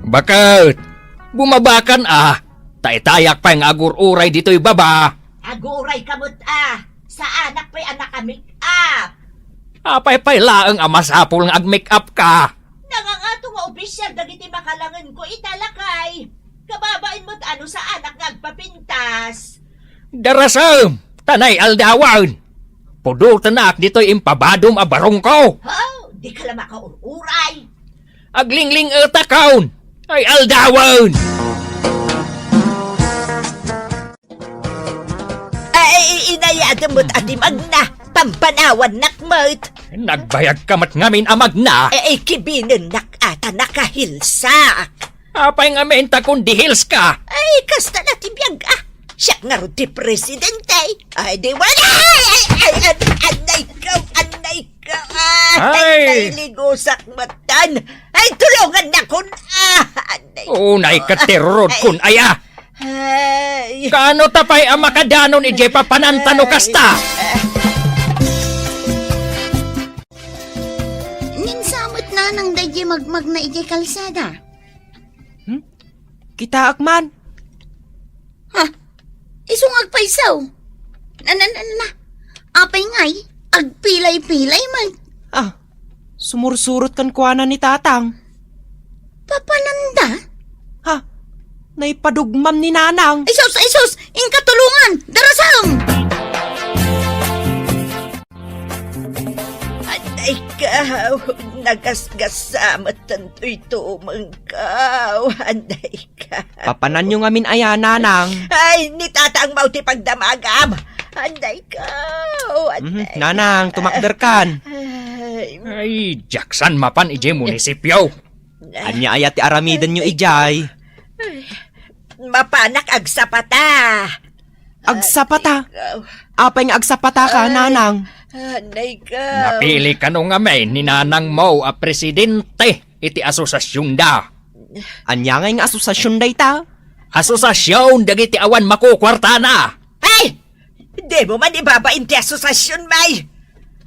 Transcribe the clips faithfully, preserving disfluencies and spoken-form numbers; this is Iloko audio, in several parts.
Baket, bumabakan a, ta itayak pay nga agur-uray ditoy baba. Agur-uray ka met a, saanak pay a naka-make up. Apay pay laeng a masapul nga ag-make up ka? Nangangato nga opisyal dagiti makalangenko ita, lakay. Kababain met a no saanak nga agpapintas. Darasem, ta nay-aldawen. Pudotenak ditoy impabadom a barongko. Oh, di ka la makaur-uray. Aglingling-etakon. Nay-aldawen. Ay, inayadem met a ti magna, pampanawannak met. Nagbayag ka met ngamin a magna. Ay, kibinennak a ta nakahilsak. Apay ngamin ta kun di-heels ka? Ay, kasta na ti biag a. Siak ngarud ti presidente. Ay, di wala. Ay, ay, ay, an-, anay ka, anay ka. Ay, ay, nailigusak metten. Ay, tulongannakon. Ah, anay ko. Unay ka ti rurodkon, ay, aya. Ay. Kaano ta pay a makadanon idiay papananta no kasta? Ninsa met nanang daydiay magmagna idiay kalsada. Hmm? Kitaak man. Ha? Isu nga agpayso. Na, na, na, na. Apay ngay, agpilay-pilay met. Ah, sumursurot kenkuana ni Tatang. Papananda? Ha? Naipadugmam ni Nanang. Ay sus, ay sus! Inka tulongan! Darasem! Anay ka, nagasgasa met tantoy tumengko. Anay ka. Papananyo ngamin aya, Nanang? Ay, ni Tatang Mau ti pagdamagam. Anday ka. Mhm, anday. Nanang, tumakderkan. Ay. Ay, diak san mapan idiay munisipio. Ania aya ti aramidenyo idiay? Ay, mapanak agsapata. Agsapata? Anday ka. Apay nga agsapata ka, ay, Nanang? Anday ka. Napili kano ngamin ni Nanang Mau a presidente iti asosasionda. Ania ngay nga asosasion dayta? Asosasion dagiti awan makukuartana. Ay! Dimo man ibabain ti asosasion, may.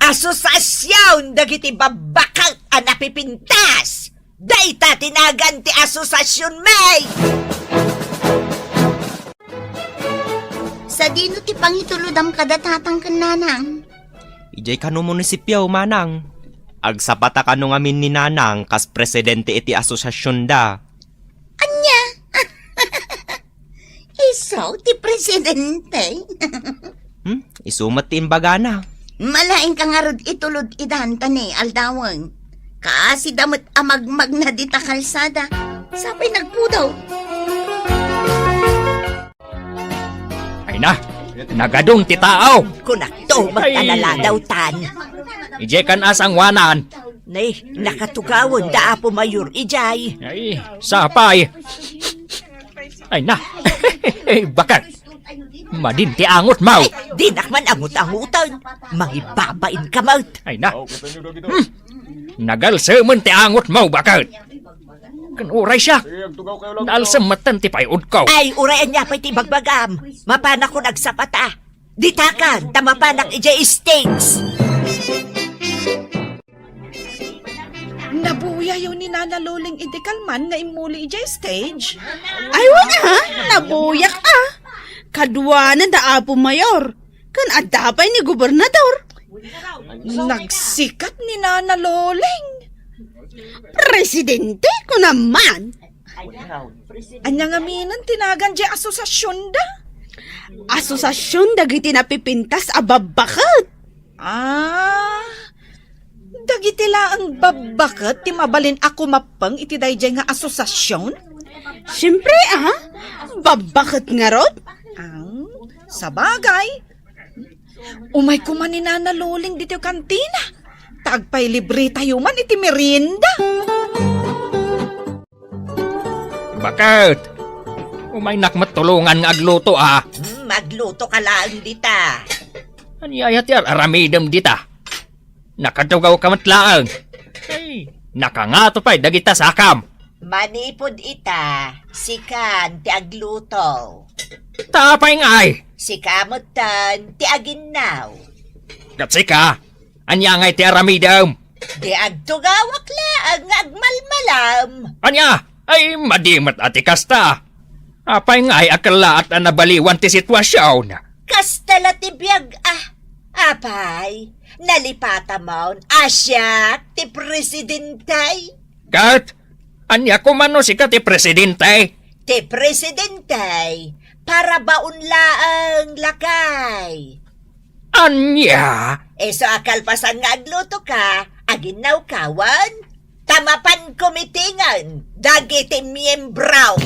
Asosasion dagiti babbaket a napipintas. Dayta ti nagan ti asosasion, may. Sadino ti pangitulodam kada Tatang ken Nanang? Idiay kano munisipio, Manang. Agsapata kano ngamin ni Nanang kas presidente iti asosasionda. Ania? Isu ti presidente? Hmm? Isu met ti imbagana. Malaing ka ngarud itulod idan ta nay-aldawen. Kaasida met a magmagna dita kalsada. Sapay nagpudaw. Ay na, nagadun ti tao. Kunakto, ay, magtanaladaw tan. Idiay kan asanguanan. Nay, nakatugawen da Apo Mayor idiay. Ay, sapay. Ay na. Ay, baket. Madin ti angotmo. Ay, dinak man angot-angoten. Mangibabain ka met. Ay na. Hmm. Nagalsemen ti angotmo, baket. Ken uray siak, naalsem metten ti pay-odko. Ay, uray ania pay ti ibagbagam. Mapanakon agsapata. Ditakan, ta mapanak idiay stage. Nabuyayo ni Nana Loling idi kalman nga immuli idiay stage? Ay, wen a, nabuyak a. Kaduanan da Apo Mayor. Ken adda pay ni gobernador. Nagsikat ni Nana Loling. Presidente, kunam man. Ania ngamin ti nagan diay asosasionda? Asosasion dagiti napipintas a babbaket. Ah, dagiti laeng babbaket ti mabalin a kumappeng iti daydiay nga asosasion? Siempre, ah, babbaket ngarud. Ang, sabagay. Umay koma ni Nana Loling ditoy kantina. Ta agpaylibretayo man iti merienda. Baket, umaynak met tulongan nga agluto, a. Hmm, agluto ka laeng dita. Ania aya ti ar-aramidem dita? Nakatugaw ka met laeng. Ay, nakangato pay dagita sakam. Manipud ita, sikan ti agluto. Ta apay ngay? Sika metten ti aginnaw. Ket sika, ania ngay ti aramidem? Di agtugawak laeng nga agmalmalam. Ania? Ay, madi met a ti kasta. Apay ngay a kellaat a nabaliwan ti situasion? Kasta la ti biag, a. Apay, nalipatamon a siak ti presidente. Ket, ania koma no sika ti presidente? Ti presidente, para baon laeng, lakay. Ania? Isu a kalpasan nga aglutoka, aginnawka wen? Ta mapanko mitingen dagiti miembro.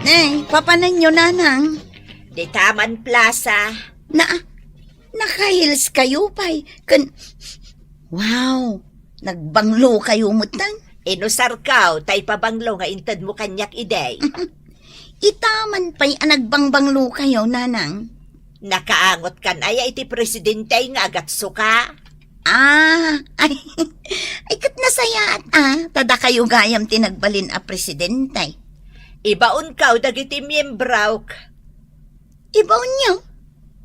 Nay, papananyo, nanang? Dita man plaza. Na, naka-heels kayo pay. Ken, wow, nagbanglo kayo metten. Inusarko, ta ipabanglo nga intedmo kaniak idi. Ita man pay a nagbangbanglo kayo, nanang. Nakaangotkan aya iti presidente nga agatsuka? Ah, ay, ay, ket nasayaat, ah, ta dakayo gayam ti nagbalin a presidente. Ibaonko dagiti miembrok. Ibaonyo?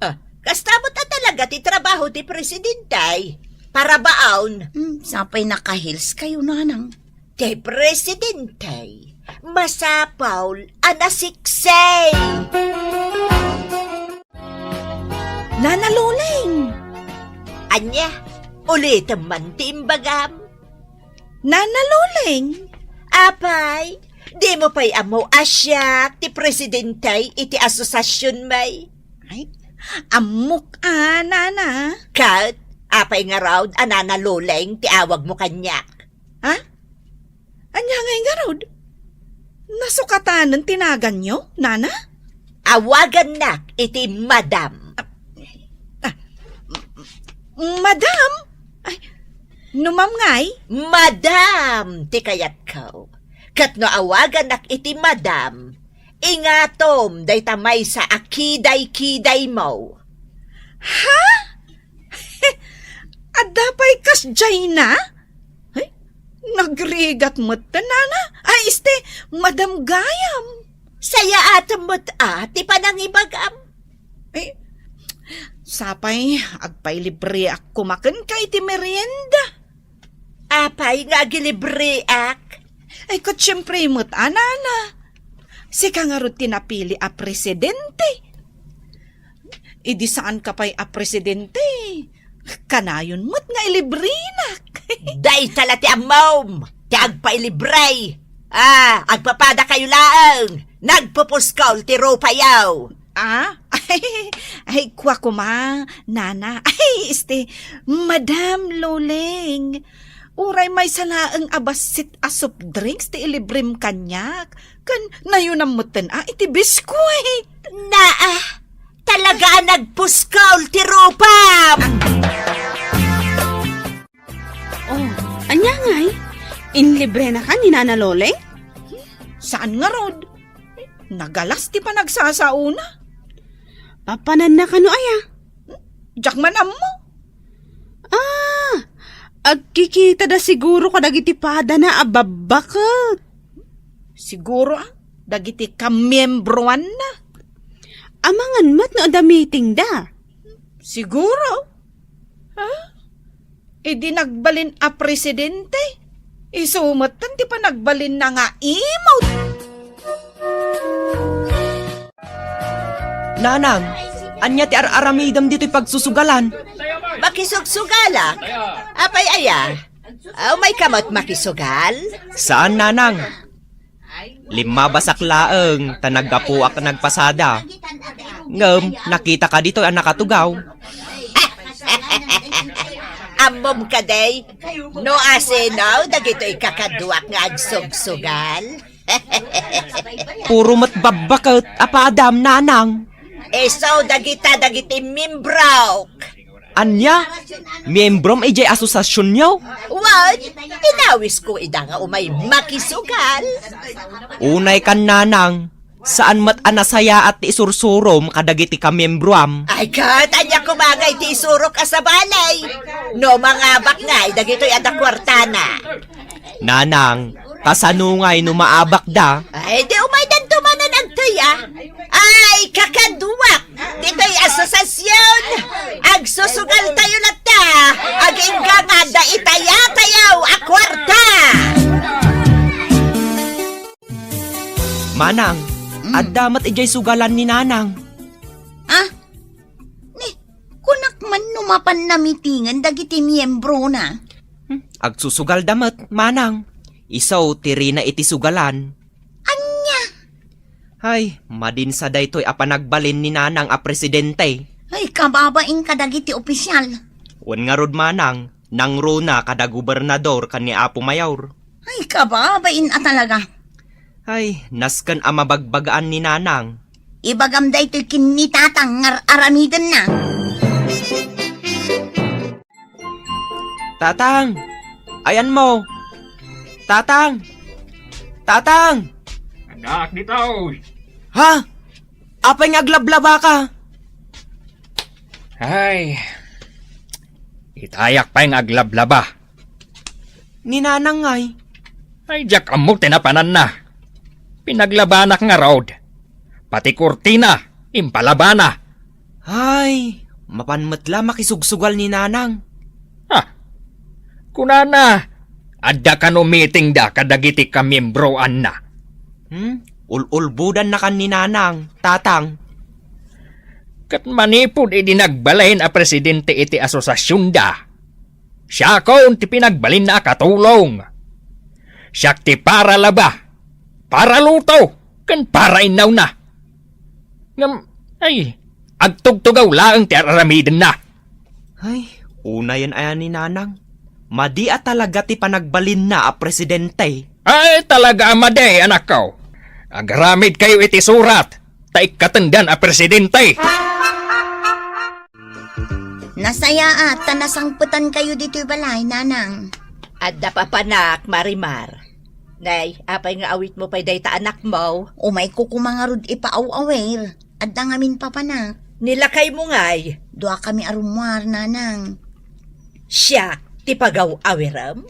Ah, kasta met a talaga ti trabaho ti presidente. Para baon. Hmm, sapay naka-heels kayo, nanang. Ti presidente, masapul a nasiksay. Nana Loleng! Ania, ulitem man ti imbagam? Nana Loleng! Apay, dimo pay ammo a siak ti presidente iti asosasionmi? Ay, ammok a, nana. Ket, apay ngarud a Nana Loleng ti awagmo kaniak? Ha? Ania ngay ngarud? Nasukatanen ti naganyo, nana? Awagannak iti madam. Ah, ah, madam? Ay, no ma'am ngay? Madam ti kayatko. Ket no awagannak iti madam, ingatom dayta maysa a kiday-kidaymo. Ha? Adda pay kasdiayna? Ay, nagrigat met, nana. Ay, este, madam gayam. Sayaatem met a ti panangibagam. Ay, sapay, agpailibreak koma kenka iti merienda. Apay nga agilibreak? Ay, ket siempre met a, nana. Sika ngarud ti napili a presidente. Idi saanka pay a presidente, kanayon met nga ilibrenak. Dayta la ti ammom, ti agpailibre. Ah, agpapadakayo laeng. Nagpupuskol ti rupayo. Ah? Ay, ay, kua koma, nana. Ay, este, Madam Loleng. Uray maysa laeng a bassit a soft drinks ti ilibrem kaniak. Ken nayonam metten a iti biskuit. Naa, talaga a nagpuskol ti rupam! Oh, ania ngay? Inlibrenaka ni Nana Loleng? Saan ngarud? Nagalas ti panagsasaona. Apananna kano aya? Diak man ammo. Ah, agkikitada siguro kadagiti padana a babbaket. Siguro, ah, dagiti kamiembroanna. Amangan met no adda meeting da. Siguro. Ha? Idi nagbalin a presidente, isu metten ti panagbalinna nga imot. Nanang, ania ti ar-aramidem ditoy pagsusugalan? Makisugsugalak? Apay aya? Umayka met makisugal? Saan, nanang. Limmabasak laeng ta naggapuak nagpasada. Ngem nakitaka ditoy a nakatugaw. Ammom kadi, no asino dagitoy kakaduak nga agsugsugal? Puro met babbaket a padam, nanang. Isu dagita dagiti mimbrok. Ania? Miembrom idiay asosasionyo? Wen, inawisko ida nga umay makisugal. Unay kan, nanang, saan met a nasayaat ti isursurom kadagiti kamiembroam. Ay ket, ania koma ngay ti isurok a sabali? No mangabak ngay dagitoy adda kuartana. Nanang, kasano ngay no maabakda? Ay, di umaydanto manen agtoy, a. Ay, kakaduak! Ditoy asosasion, agsusugaltayo latta. Agingga nga adda itayatayo a kuarta. Manang, Mm. adda met idiay sugalan ni Nanang. Ah? Ni, kunak man no mapan namitingen dagiti miyembrona. Hmm, agsusugalda met, Manang. Isu ti rina iti sugalan. Ania? Ay, madinsa daytoy a panagbalin ni Nanang a presidente. Ay, kababain kadagiti opisyal. Wen ngarud, Manang, nangruna kada gobernador ken ni Apo Mayor. Ay, kababain a talaga. Ay, nasken a mabagbagaan ni Nanang. Ibagam daytoy ken ni Tatang nga ar-aramidenna. Tatang! Ayanmo! Tatang! Tatang! Addaak ditoy. Ha? Apay nga aglablabaka? Ay, itayak pay nga aglablaba. Ni Nanang ngay? Ay, diak ammo ti napananna. Pinaglabanak ngarud. Pati kurtina, impalabana. Ay, mapan met la makisugsugal ni Nanang. Ha? Kunana, adda kano meetingda kadagiti kamiembroanna. Hmm? Ul-ulbodannakan ni Nanang, Tatang. Ket manipud idi nagbalin a presidente iti asosasionda, siakon ti pinagbalinna a katulong. Siak ti para laba, para luto, ken para innawna. Ngem, ay, agtugtugaw laeng ti ar-aramidenna. Ay, unayen aya ni Nanang. Madi a talaga ti panagbalinna a presidente. Ay, talaga a madi, anakko. Agaramidkayo iti surat, ta ikkatendan a presidente. Nasayaat ta nasangpetankayo ditoy balay, Nanang. Adda papanak, Marimar. Nay, apay nga awitmo pay dayta anakmo? Umayko koma ngarud ipaaw-awir. Adda ngamin papanak. Ni lakaymo ngay? Duakami a rummuar, Nanang. Siak ti pagaw-awirem?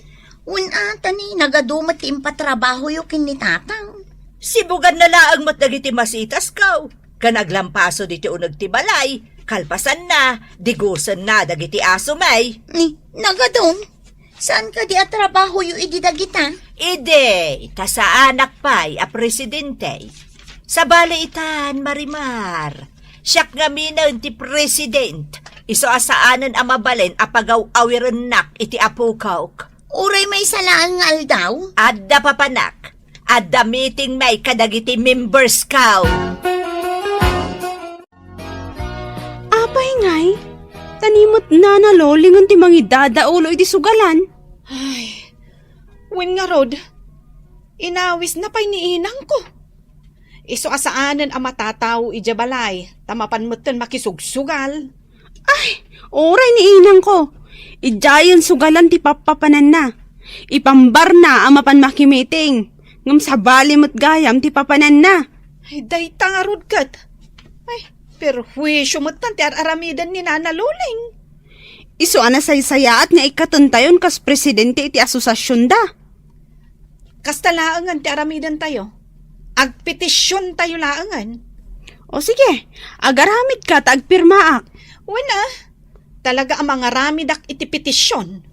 Wen a, ta ni, nagadu met ti impatrabahoyo ken ni Tatang. Sibuganna laeng met dagiti masitasko. Ken aglampaso ditoy uneg ti balay, kalpasanna, digusenna dagiti asomi. Ni, nagadu? Saan kadi a trabahoyo idi dagita? Idi, ta saanak pay a presidente. Sabali itan, Marimar, siak ngaminen ti president. Isu a saanen a mabalin a pagaw-awirennak iti apokok. Uray maysa laeng nga aldaw? Adda papanak. Adda meeting mi kadagiti membersko. Apay ngay? Ta ni met Nana Lolingen ti mangidadaulo iti sugalan. Ay, wen ngarud, inawisna pay ni inangko. Isu a saanen a matatao idiay balay, ta mapan metten makisugsugal. Ay, uray ni inangko. Idiayen sugalan ti pappapananna. Ipambarna a mapan makimiting. Ngem sabali met gayam ti papananna. Ay, dayta ngarud ket. Ay, perhuisio metten ti ar-aramiden ni Nana Luling. Isu a nasaysayaat nga ikkatentayon kas presidente iti asosasionda. Kasta laengen ti aramidentayo. Agpetisiontayo laengen. O sige, agaramidka ta agpirmaak. Wen a, talaga a mangaramidak iti petision.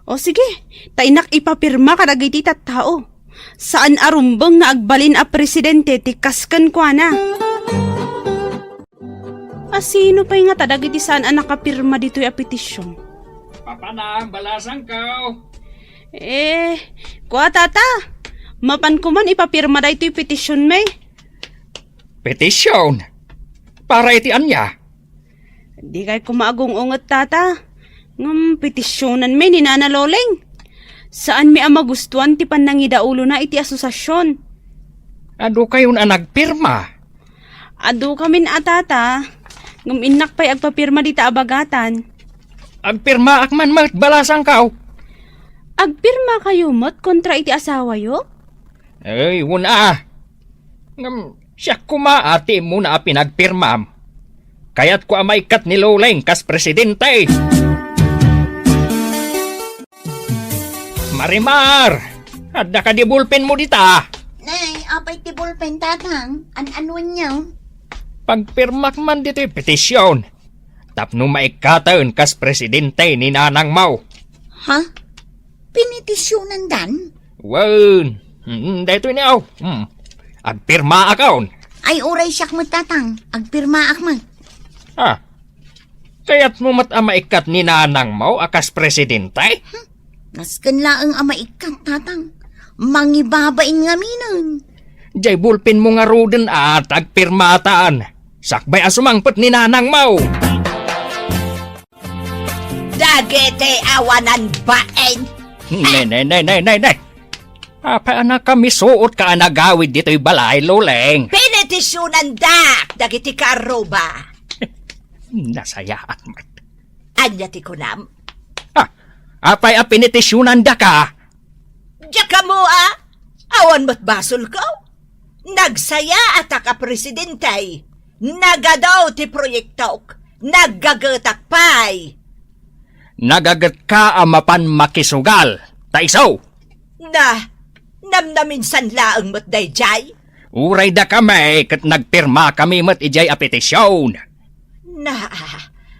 O sige, ta innak ipapirma kadagiti tattao. Saan a rumbeng nga agbalin a presidente ti kas kenkuana. A sino pay ngata dagiti saan a nakapirma ditoy a petision? Papanam, balasangko. Eh, kua, tata, mapanko man ipapirma daytoy petisionmi. Petision? Para iti ania? Dikay koma agung-unget, tata. Ngem petisionanmi ni Nana Loleng. Saanmi a magustuan ti pannangidaulona iti asosasion. Adu kayon a nagpirma? Adu kamin a, tata, ngem innak pay agpapirma dita a bagatan. Agpirmaak man met, balasangko. Agpirma kayo met kontra iti asawayo? Ay, wen a. Ngem, siak koma a ti immuna a pinagpirmam. Kayatko a maikkat ni Loleng kas presidente. Marimar! Adda kadi bulpenmo dita? Nay, apay ti bulpen, tatang? An-anuenyo? Pagpirmak man ditoy petision tapno maikkaten kas presidente ni nanangmo. Ha? Pinetisionandan? Wen, mm, daytoy ni aw. Mm. Agpirmaakon. Ay, uray siak met, Tatang. Agpirmaak met. Ah, kayatmo met a maikkat ni nanangmo a kas presidente? Nasken laeng a maikkat, Tatang. Mangibabain ngaminen. Jay bulpenmo ngaruden a ta agpirmatan. Sakbay a sumangpet ni nanangmo. Dagiti awanan bain. Ne, ne, ne, ne, ne, ne. Apay a nakamisuot ka a nagawid ditoy balay, Luleng? Pinetisyonandak dagiti kaarruba. Nasayaat met. Ania ti kunam? Ah, apay a pinetisyonandaka? Diak ammo a, awan met basolko. Nagsayaatak a presidente. Nagadu ti proyektok. Naggagetak pay. Nagagetka a mapan makisugal. Ta isu? Na, namnaminsan laeng met daydiay. Uray dakami ket nagpirmakami met idiay a petision. Na,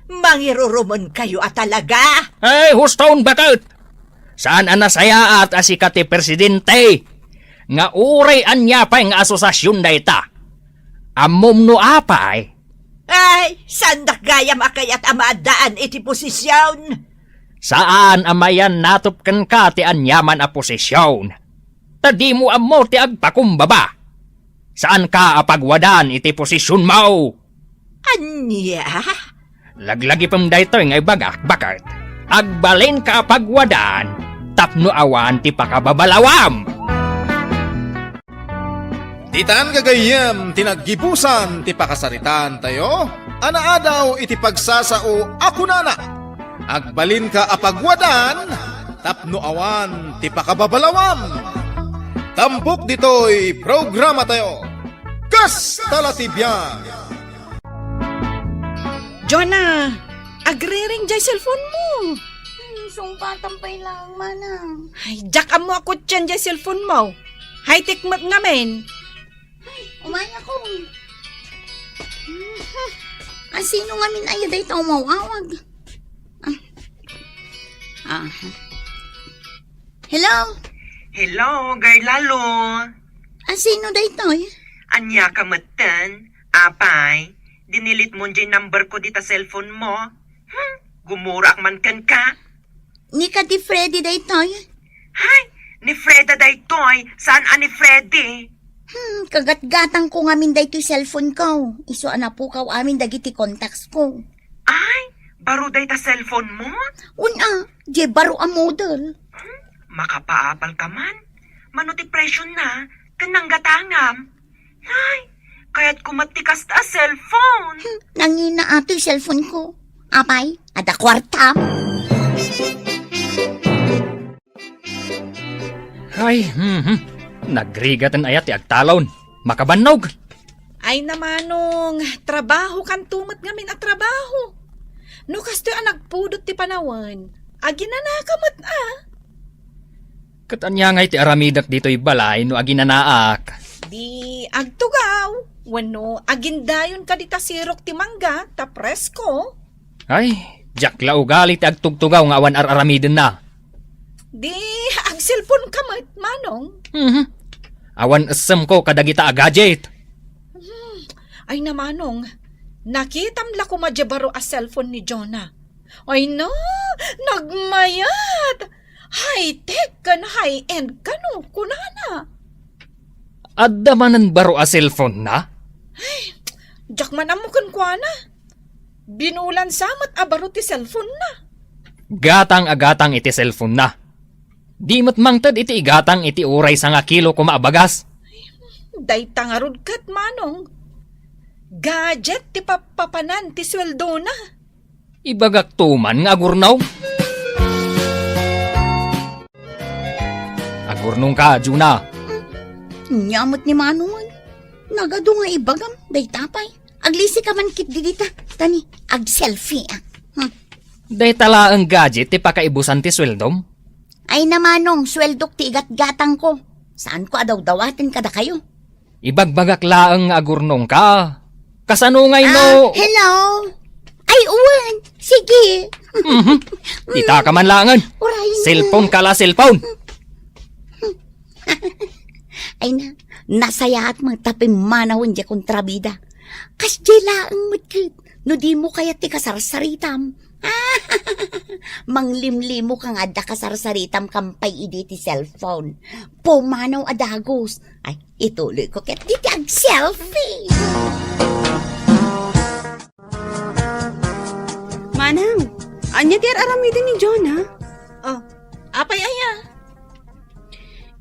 mangirurumonkayo a talaga? Ay, huston, baket! Saan a nasayaat a sika ti presidente nga uray ania pay nga asosiasion dayta. Ammom no apay? Ay, saandak gayam a kayat a maaddaan iti posision. Saan a mayan natop kenka ti aniaman a posision. Ta dimo ammo ti agpakumbaba. Saanka a pagwadan iti posisionmo. Ania? Laglagipem daytoy nga ibagak, baket. Agbalinka a pagwadan tapno awan ti pakababalawam. Ditan gagayyem ti naggibusan ti pakasaritaantayo a naadaw iti pagsasao a kunana, "Agbalinka a pagwadan tapno awan ti pakababalawam." Tampok ditoy programatayo, Kasta la ti biag. Jonah, agriring jay cellphone mo. Hmm, sungpatan pay lang, manang. Ay, diak ammo a kutsen jay cellphone mo. High-tech met ngamin. Ay, umayakon. Hmm, a, sino ngamin aya dayta umaw-awag? Ah. Ah. Hello? Hello, Girl Lalo. A, sino daytoy? Ania ka metten? Apay, dinilit mo jay number ko dita cellphone mo? Hmm, gumuraak man kenka. Ni kadi Freddy daytoy? Hay, ni Freda daytoy. Saan a ni Freddy? Hmm, kagatgatang ko ngamin daytoy cellphone ko. Isu a napukaw amin dagiti contacts ko. Ay, baro dayta cellphone mo? Una, jay baro a model. Hmm, makapaabal ka man. Mano ti presyo na, ken nanggatangam? Ay, kayat ko met ti kasta a cellphone. Hmm, nangina atoy cellphone ko. Apay, adda kuartam? Ay, mhm. Nagrigaten aya ti agtalon. Makabannog. Ay, namanong, trabaho kanto met ngamin a trabaho. No kastoy a nagpudot ti panawen, aginanaka met a. Ket ania ngay ti aramidek ditoy balay no aginanaak? Di agtugaw, wenno agindayon ka dita sirok ti mangga ta presko. Ay, diak la ugali ti agtugtugaw nga awan ar-aramidenna. Di agselpon ka met, Manong. Mhm. Awan essemko kadagita a gadget. Hmm. Ay, namanong, nakitam la koma di baro a cellphone ni Jonah. Ay na, nagmayat! High-tech ken high-end kano, kunana. Adda manen baro a cellphone na? Ay, diak man ammo kenkuana. Binulan sa met a baro ti cellphone na. Gatang a gatang iti cellphone na. Di met mangted iti igatang iti uray sangakilo koma a bagas. Dayta ngarud ket, Manong. Gadget ti pappapanan ti sueldona. Ibagakto man nga agurnong. Agurnongka, Jonah. Nia met ni Manong. Nagadu nga ibagam, dayta pay. Aglisika man ketdi dita, ta ni, agselfie, ah. Hmm. Dayta laeng gadget ti pakaibusan ti sueldom? Ay na, Manong, sueldok ti igatgatangko. Saanko a dawdawaten kadakayo. Ibagbagak laeng nga agurnongka. Kasano ngay no— Ah, hello? Ay, wen. Sige. Mhm. Itaka man laengen. Uray na. Cellphone ka la, cellphone. Ay na, nasayaat met ta pimmanawen diay kontrabida. Kasdiay laeng met ket, no dimo kayat ti kasarsaritam. Manglimlimo ka nga adda kasarsaritam kam pay idi ti cellphone. Pumanaw a dagus. Ay, ituloy ko ket diti ag-selfie. Manang, ania ti ar-aramiden ni Jonah? Oh, apay aya?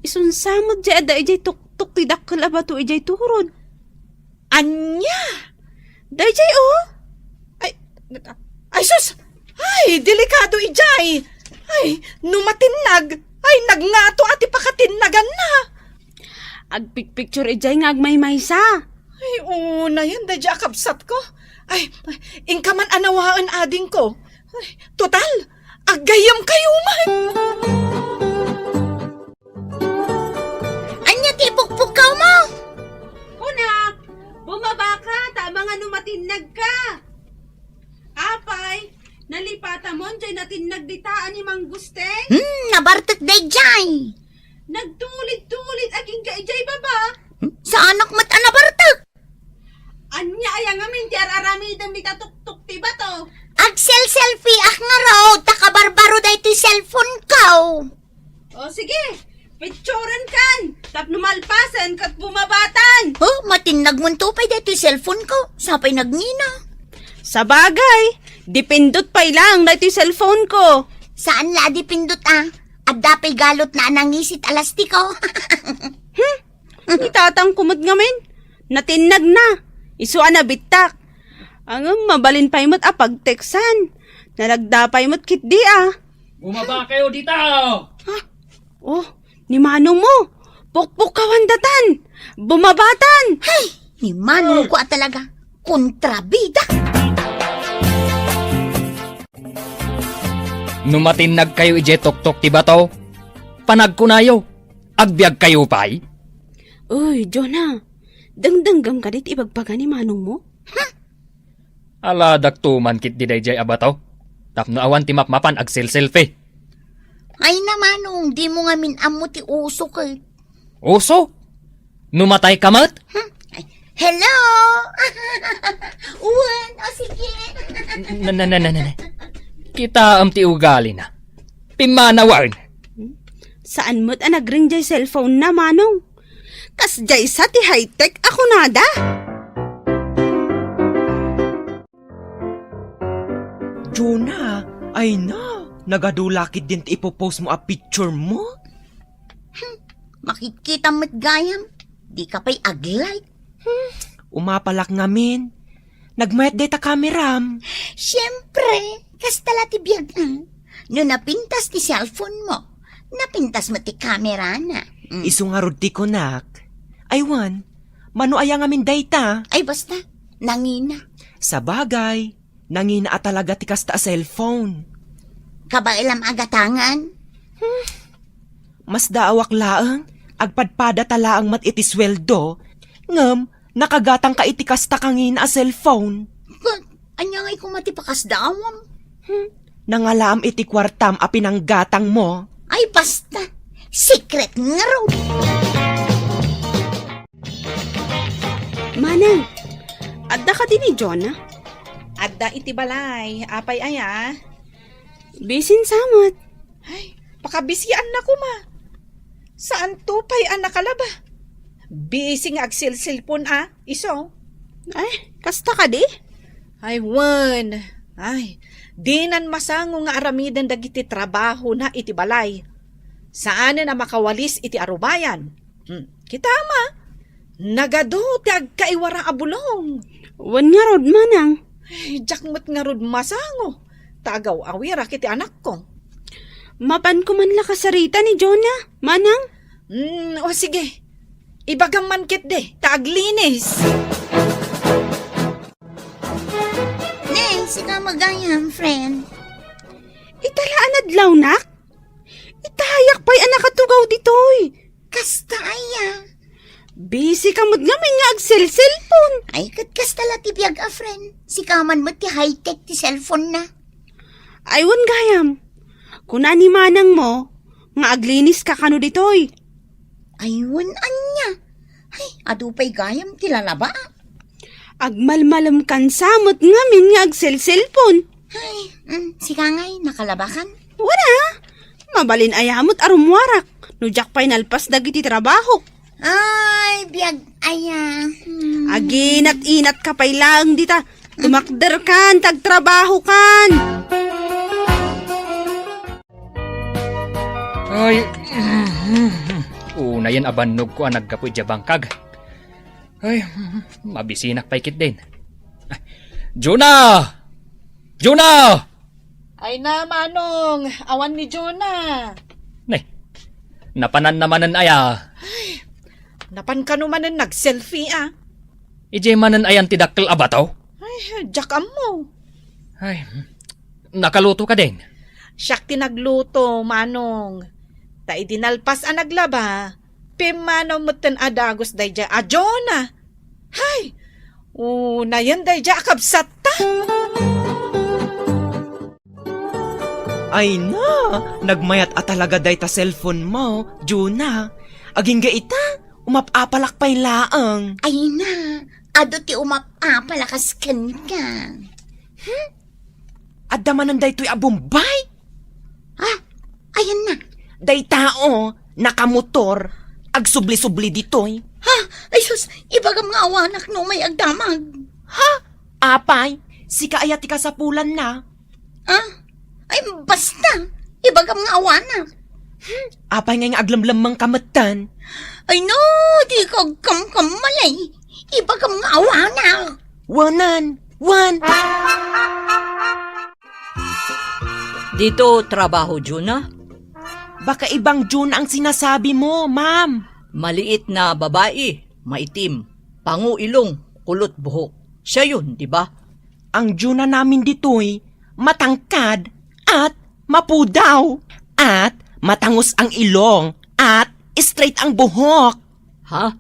Isunsa met diay adda idiay tuktok ti dakkel a bato idiay turod. Ania? Daydiay, oh. Ay, ay, sus! Ay, delikado idiay. Ay, no matinnag, ay, nagngato a ti pakatinnaganna. Agpicture idiay nga agmaymaysa. Ay, unayen daydiay a kabsatko. Ay, inka man a nawaen, adingko. Ay, total, aggayyemkayo man. Ania ti ipukpukkaw mo? Kunak, bumaba ka, ta amangan no matinnag ka. Apay, nalipatamon diay natinnag dita a ni Manggusteng? Hmm, nabartek daydiay. Nagtulid-tulid agingga idiay baba. Hmm, saanak met a nabartek. Ania aya ngamin ti ar-aramidem dita tuktok ti bato? Agselselfie ak ngarud, ta kabarbaro daytoy cellphone ko. O sige, picturen kan, tapno malpasen ket bumabatan. Oh, matinnag man to pay daytoy cellphone ko. Sapay nagngina. Sabagay, dipindot pay lang daytoy cellphone ko. Saan la a dipindot a? Adda pay galotna a nangisit a lastiko. Hmm? Ni tatangko met ngamin, natinnag na. Isu a nabittak. Ngem mabalin pay met a pagteksan. Nalagda pay met ketdi a. Bumaba kayo dito! Oh, ni manong mo. Pukpukkawan datan. Bumabatan. Hay, ni manong ko a talaga. Kontrabida. No matinnag kayo idiay tuktok ti bato, panagkunayo, agbiag kayo pay? Uy, Jonah, dengdenggem kadi ti ibagbaga ni manong mo? Aladak tuman ketdi daydiay a bato, tapno awan ti mapmapan agselselfie. Ay na, manong, dimo ngamin ammo ti uso ket. Uso? No matay ka met? Hmm? Ay, hello? Wen, o sige. Na, na, na, na, na, na. Kitaem ti ugalina. Pimmanawen. Saan met a nagring diay cellphone na, manong? Kasdiay sa ti high-tech a kunada. Jonah, ay na, nagadu la ketdin ti ipopost mo a picture mo? Hmm, makitkitam met gayam, dika pay ag-like. Hmm, umapalak ngamin. Nagmayat dayta kameram. Siempre, kasta la ti biag, ah. No napintas ti cellphone mo, napintas met ti kamerana. Mm. Isu ngarud ti kunak. Ay wen, mano aya ngamin dayta? Ay basta, nangina. Sabagay, nangina a talaga ti kasta a cellphone. Kabaelam a gatangan? Hmm. Masdaawak laeng, agpadpadata laeng met iti sueldo, ngem nakagatangka iti kasta kangina a cellphone. Ket, ania ngay koma ti pakasdaawam? Hmm. Nangalaam iti kuartam a pinanggatangmo. Ay, basta. Secret ngarud. Manang, adda kadi ni Jonah? Adda iti balay. Apay aya? Bisin sa met. Ay, pakabisianna koma. Saanto pay a nakalaba. Bisi nga agsilsilpon a, isu. Ay, kasta kadi? Ay, wen. Ay, dinan masango nga aramiden dagiti trabahona iti balay. Saanen a makawalis iti arubayan. Hmm, kitam a, nagadu ti agkaiwara a bulong. Wen ngarud, manang. Ay, diak met ngarud masango. Ta agaw-awirak iti anakko. Mapanko man la kasarita ni Jonah, manang? Hmm, o sige. Ibagam man ketdi, ta aglinis. Ne, sika met gayam, friend. Ita la a nadlawnak? Itayak pay a nakatugaw ditoy. Kasta aya. Bisi ka met ngamin nga agselselpon. Ay, ket kasta la ti biag a friend. Sika man met ti high-tech ti cellphone na. Ay, wen gayam. Kuna ni manang mo nga aglinis ka kano ditoy. Ay, wen ania? Ay, adu pay gayam ti lalaba. Agmalmalemkan sa met ngamin nga agselselpon. Ay, mm, sika ngay, nakalabakan? Wala. Mabalin aya met a rummuarak no diak pay nalpas dagiti trabahok. Ay, biag aya. Hmm. Aginat-inat ka pay laeng dita. Tumakderkan, tagtrabahokan. Ay, unayen a bannogko a naggapu idiay bangkag. Ay, mabisinak pay ketdin. Juna! Juna! Ay na, Manong, awan ni Juna. Ne, napananna manen aya? Ay, napan kano manen nag-selfie, ah. Idiay manen ayan ti dakkel a bato? Ay, diak ammo. Ay, nakaluto ka din? Siak ti nagluto, Manong. Ta idi nalpas a naglaba, pimmanaw metten a dagus daydiay a Jona. Hay! Unayen daydiay a kabsatta. Ay na, nagmayat a talaga dayta cellphone mo, Juna. Agingga ita, umap-apalak pay laeng. Ay na, adu ti umap-apalak a kenka. Hmm? Adda manen daytoy a Bombay? Ah, ayan na. Dayta, o, nakamotor, agsubli-subli ditoy. Ha? Ay sus, ibagam nga awanak no may agdamag. Ha? Apay, sika aya ti kasapulanna? Ah? Ay, basta. Ibagam nga awanak. Hmm, apay ngay nga aglemlemmeng ka metten? Ay no, di ko agkamkammalay. Ibagam nga awanak. Wanan, wan. Dito trabaho, Juna? Baka ibang Juna ang sinasabi mo, ma'am. Maliit na babae, maitim, pango ilong, kulot buhok. Siya yun, di ba? Ang Juna namin ditoy, matangkad at mapudaw at matangus ang ilong at straight ang buhok. Ha?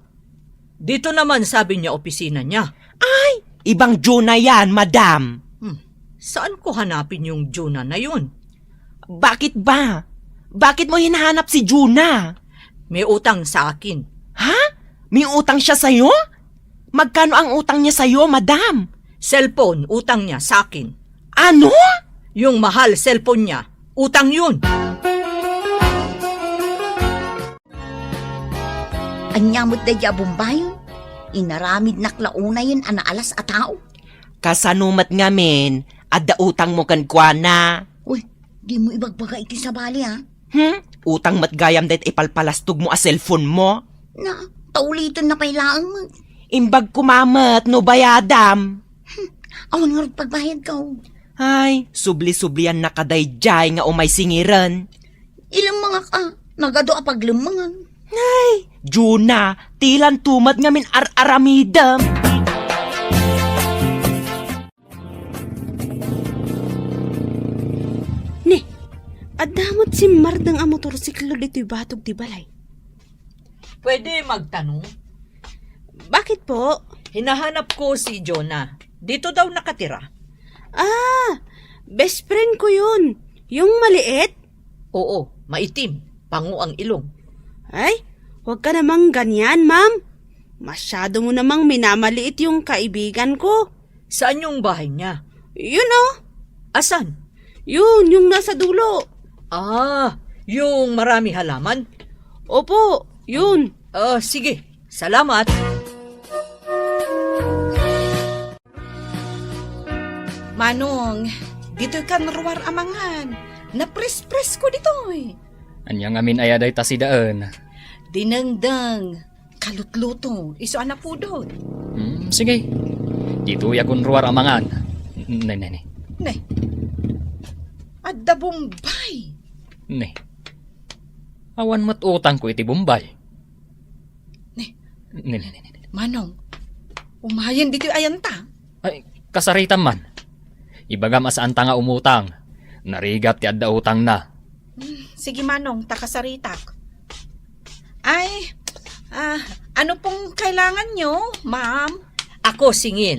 Dito naman sabi niya opisina niya. Ay, ibang Juna yan, madam. Hmm, saan ko hanapin yung Juna na yun? Bakit ba? Bakit mo hinahanap si Juna? May utang sa akin. Ha? May utang siya sa'yo? Magkano ang utang niya sa'yo, madam? Cellphone, utang niya sa akin. Ano? Yung mahal cellphone niya, utang yun. Ania met daydiay a Bombay? Inaramidnak la unayen a naalas a tao. Kasano met ngamin, adda utangmo kenkuana? Uy, dimo ibagbaga iti sabali, a. Hmm? Utang met gayam dayta ipalpalastogmo a cellphone mo? Na, ta ulitenna pay laeng met. Imbag koma met no bayadam. Hmm, awan ngarud pagbayadko. Ay, subli-sublianna ka daydiay nga umay singiren. Ilemmengak a, nagadu a paglemmengan. Ay, Juna, ti lanto met ngamin ar-aramidem. Ni, adda met simmardeng a motorsiklo ditoy batog ti balay. Pwede magtanong? Bakit po? Hinahanap ko si Jonah. Dito daw nakatira. Ah, best friend ko yun. Yung maliit? Oo, maitim. Pango ang ilong. Ay, huwag ka namang ganyan, ma'am. Masyado mo namang minamaliit yung kaibigan ko. Saan yung bahay niya? Yun, oh. Asan? Yun, yung nasa dulo. Ah, yung marami halaman? Opo, yun. Ah, sige. Salamat. Manong, ditoy kan ruar a mangan. Napres-pres ko ditoy. Ania ngamin aya dayta sidaen? Dinengdeng, kalutluto, isu a napudot. Hmm, sige. Ditoy a kun ruar a mangan. Ne, ne, ne. Ne. Adda Bombay. Ne. Awan met utangko iti Bombay. Ne. Ne, ne, ne, ne. Manong, umayen ditoy ayanta. Ay, kasaritam man. Ibagam a saanta nga umutang. Narigat ti adda utangna. Hmm, sige, Manong, ta kasaritak. Ay, ah, ano pong kailangan nyo, ma'am? Ako, singil.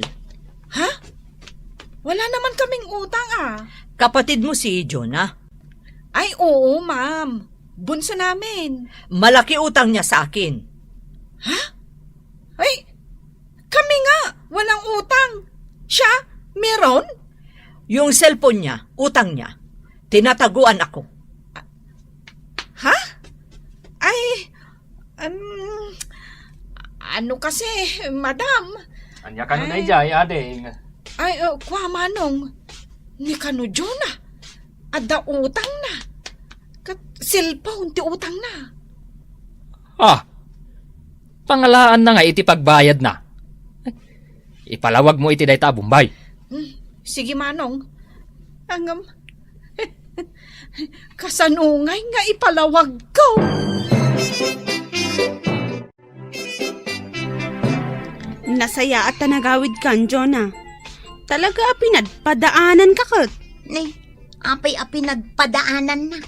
Ha? Wala naman kaming utang, ah. Kapatid mo si Jonah? Ay, oo, ma'am. Bunso namin. Malaki utang niya sa akin. Ha? Ay, kami nga, walang utang. Siya, meron? Yung cellphone niya, utang niya. Tinataguan ako. Ha? Ay, um, ano kasi, madam? Ania kano Ay. daydiay, ading? Ay, uh, kwa manong. Ni kano Jonah? Adda utang na. Kat cellphone ti utang na. Ah, pangalaan na nga iti pagbayad na. Ipalawag mo iti dayta a Bombay. Hmm, sige, manong. Angam, kasano ngay nga ipalawag ko? Nasayaat ta nagawidkan, Jonah. Talaga a pinadpadaanan ka ket. Ne, apay a pinadpadaanan na?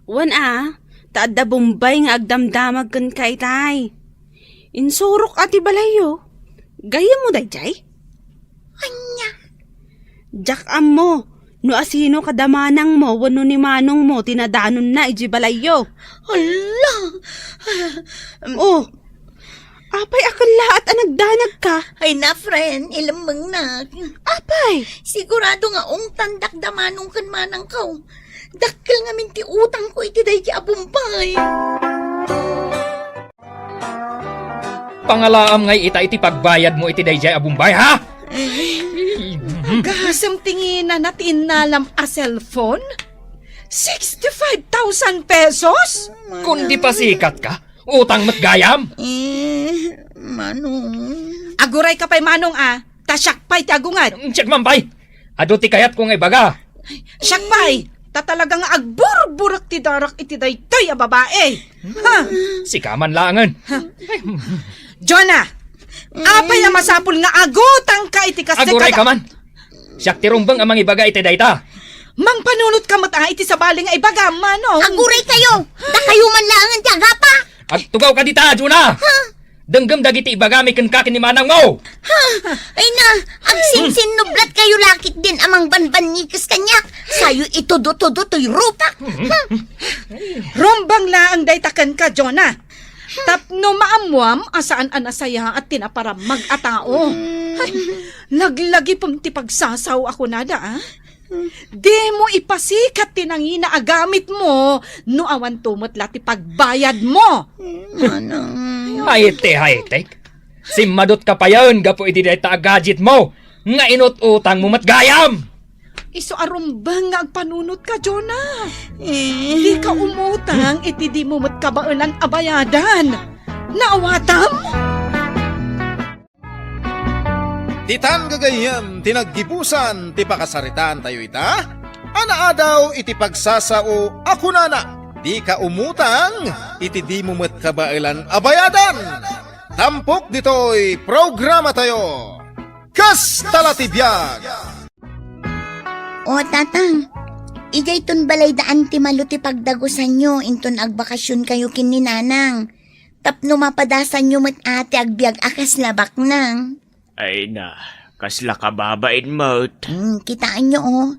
Wen a, ta adda Bombay nga agdamdamag ken kaytay. Insurok a ti balayyo. Gayyemmo daydiay? Ania? Diak ammo no asino kada manangmo wenno ni manongmo ti nadanonna idiay balayyo. Hala! Oh, apay a kellaat a nagdanagka? Ay na, friend, ilemmengnak. Apay? Sigurado nga ungtandak da manong ken manangko. Dakkel ngamin ti utangko iti daydiay a Bombay. Pangalaam ngay ita iti pagbayadmo iti daydiay a Bombay, ha? Ay, agasem ti nginana ti innalam a cellphone? Sixty-five thousand pesos? Kundi pasikatka, utang met gayam. Eh, manong. Aguray ka pay, manong, a. Ta siak pay ti agunget. Siak man pay. Adu ti kayatko nga ibaga. Siak pay, ta talaga nga agburburek ti darak iti daytoy a babae. Ha? Sika man laengen. Ha? Jonah, apay a masapul nga agutangka iti kas-, Aguray ka man. Siak ti rumbeng a mangibaga iti dayta. Mangpanunot ka met a iti sabali nga ibaga, manong. Aguray kayo. Dakayo man laengen ti agapa. Agtugaw ka dita, Jonah. Ha? Denggem dagiti ibagami kenka ken ni manangmo. Ha? Ay na, agsinsinnublat kayo lakit din a mangbanbannikes kaniak. Sayo itudo-tudo toy rupak. Ha? Rumbeng laeng dayta kenka, Jonah. Tapno maammuam a saan a nasayaat ti naparammag a tao. Ay, laglagipem ti pagsasao a kunada, a? Dimo ipasikat ti nangina a gamitmo no awanto met la ti pagbayadmo. Manang. Ay, ti, ay, ti. Simmadutka payen gapu iti dayta a gadgetmo nga inut-utangmo met gayam. Isu a rumbeng nga agpanunotka, Jonah. Eh. Dika umutang iti dimo met kabaelan a bayadan. Naawatam? Ditan gagayyem ti naggibusan ti pakasaritaantayo ita a naadaw iti pagsasao a kunana, "Dika umutang iti dimo met kabaelan a bayadan." Tampok ditoy programatayo. Kasta la ti biag! O, Tatang, idiayton balay da Auntie Malu ti pagdagusanyo inton agbakasionkayo ken ni Nanang. Tapno mapadasanyo met a ti agbiag a kasla baknang. Ay na, kasla kababain met. Hmm, kitaenyo, o.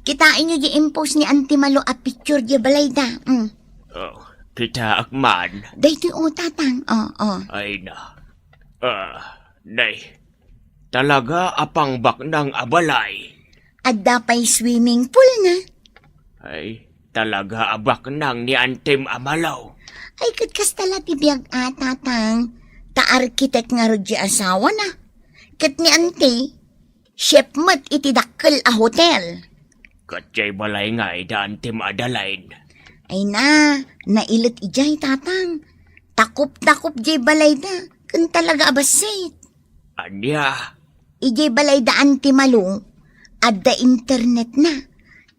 Kitaenyo di impose ni Auntie Malu a picture di balayda. Hmm. O, kitaek man. Daytoy, o, Tatang. O, o. Ay na. Ah, nay. Talaga a pangbaknang a balay. Adda pay swimming pool na. Ay, talaga a baknang ni Antem a Malu. Ay, ket kasta la ti biag a, Tatang. Ta arkitek ngarud di asawana. Ket ni Ante, chef met iti dakkel a hotel. Ket diay balay ngay da Antem Adeline. Ay na, nailet idiay, Tatang. Takop-takop diay balayda, ken talaga a bassit. Ania? Idiay balay da Auntie Malu, adda internet na.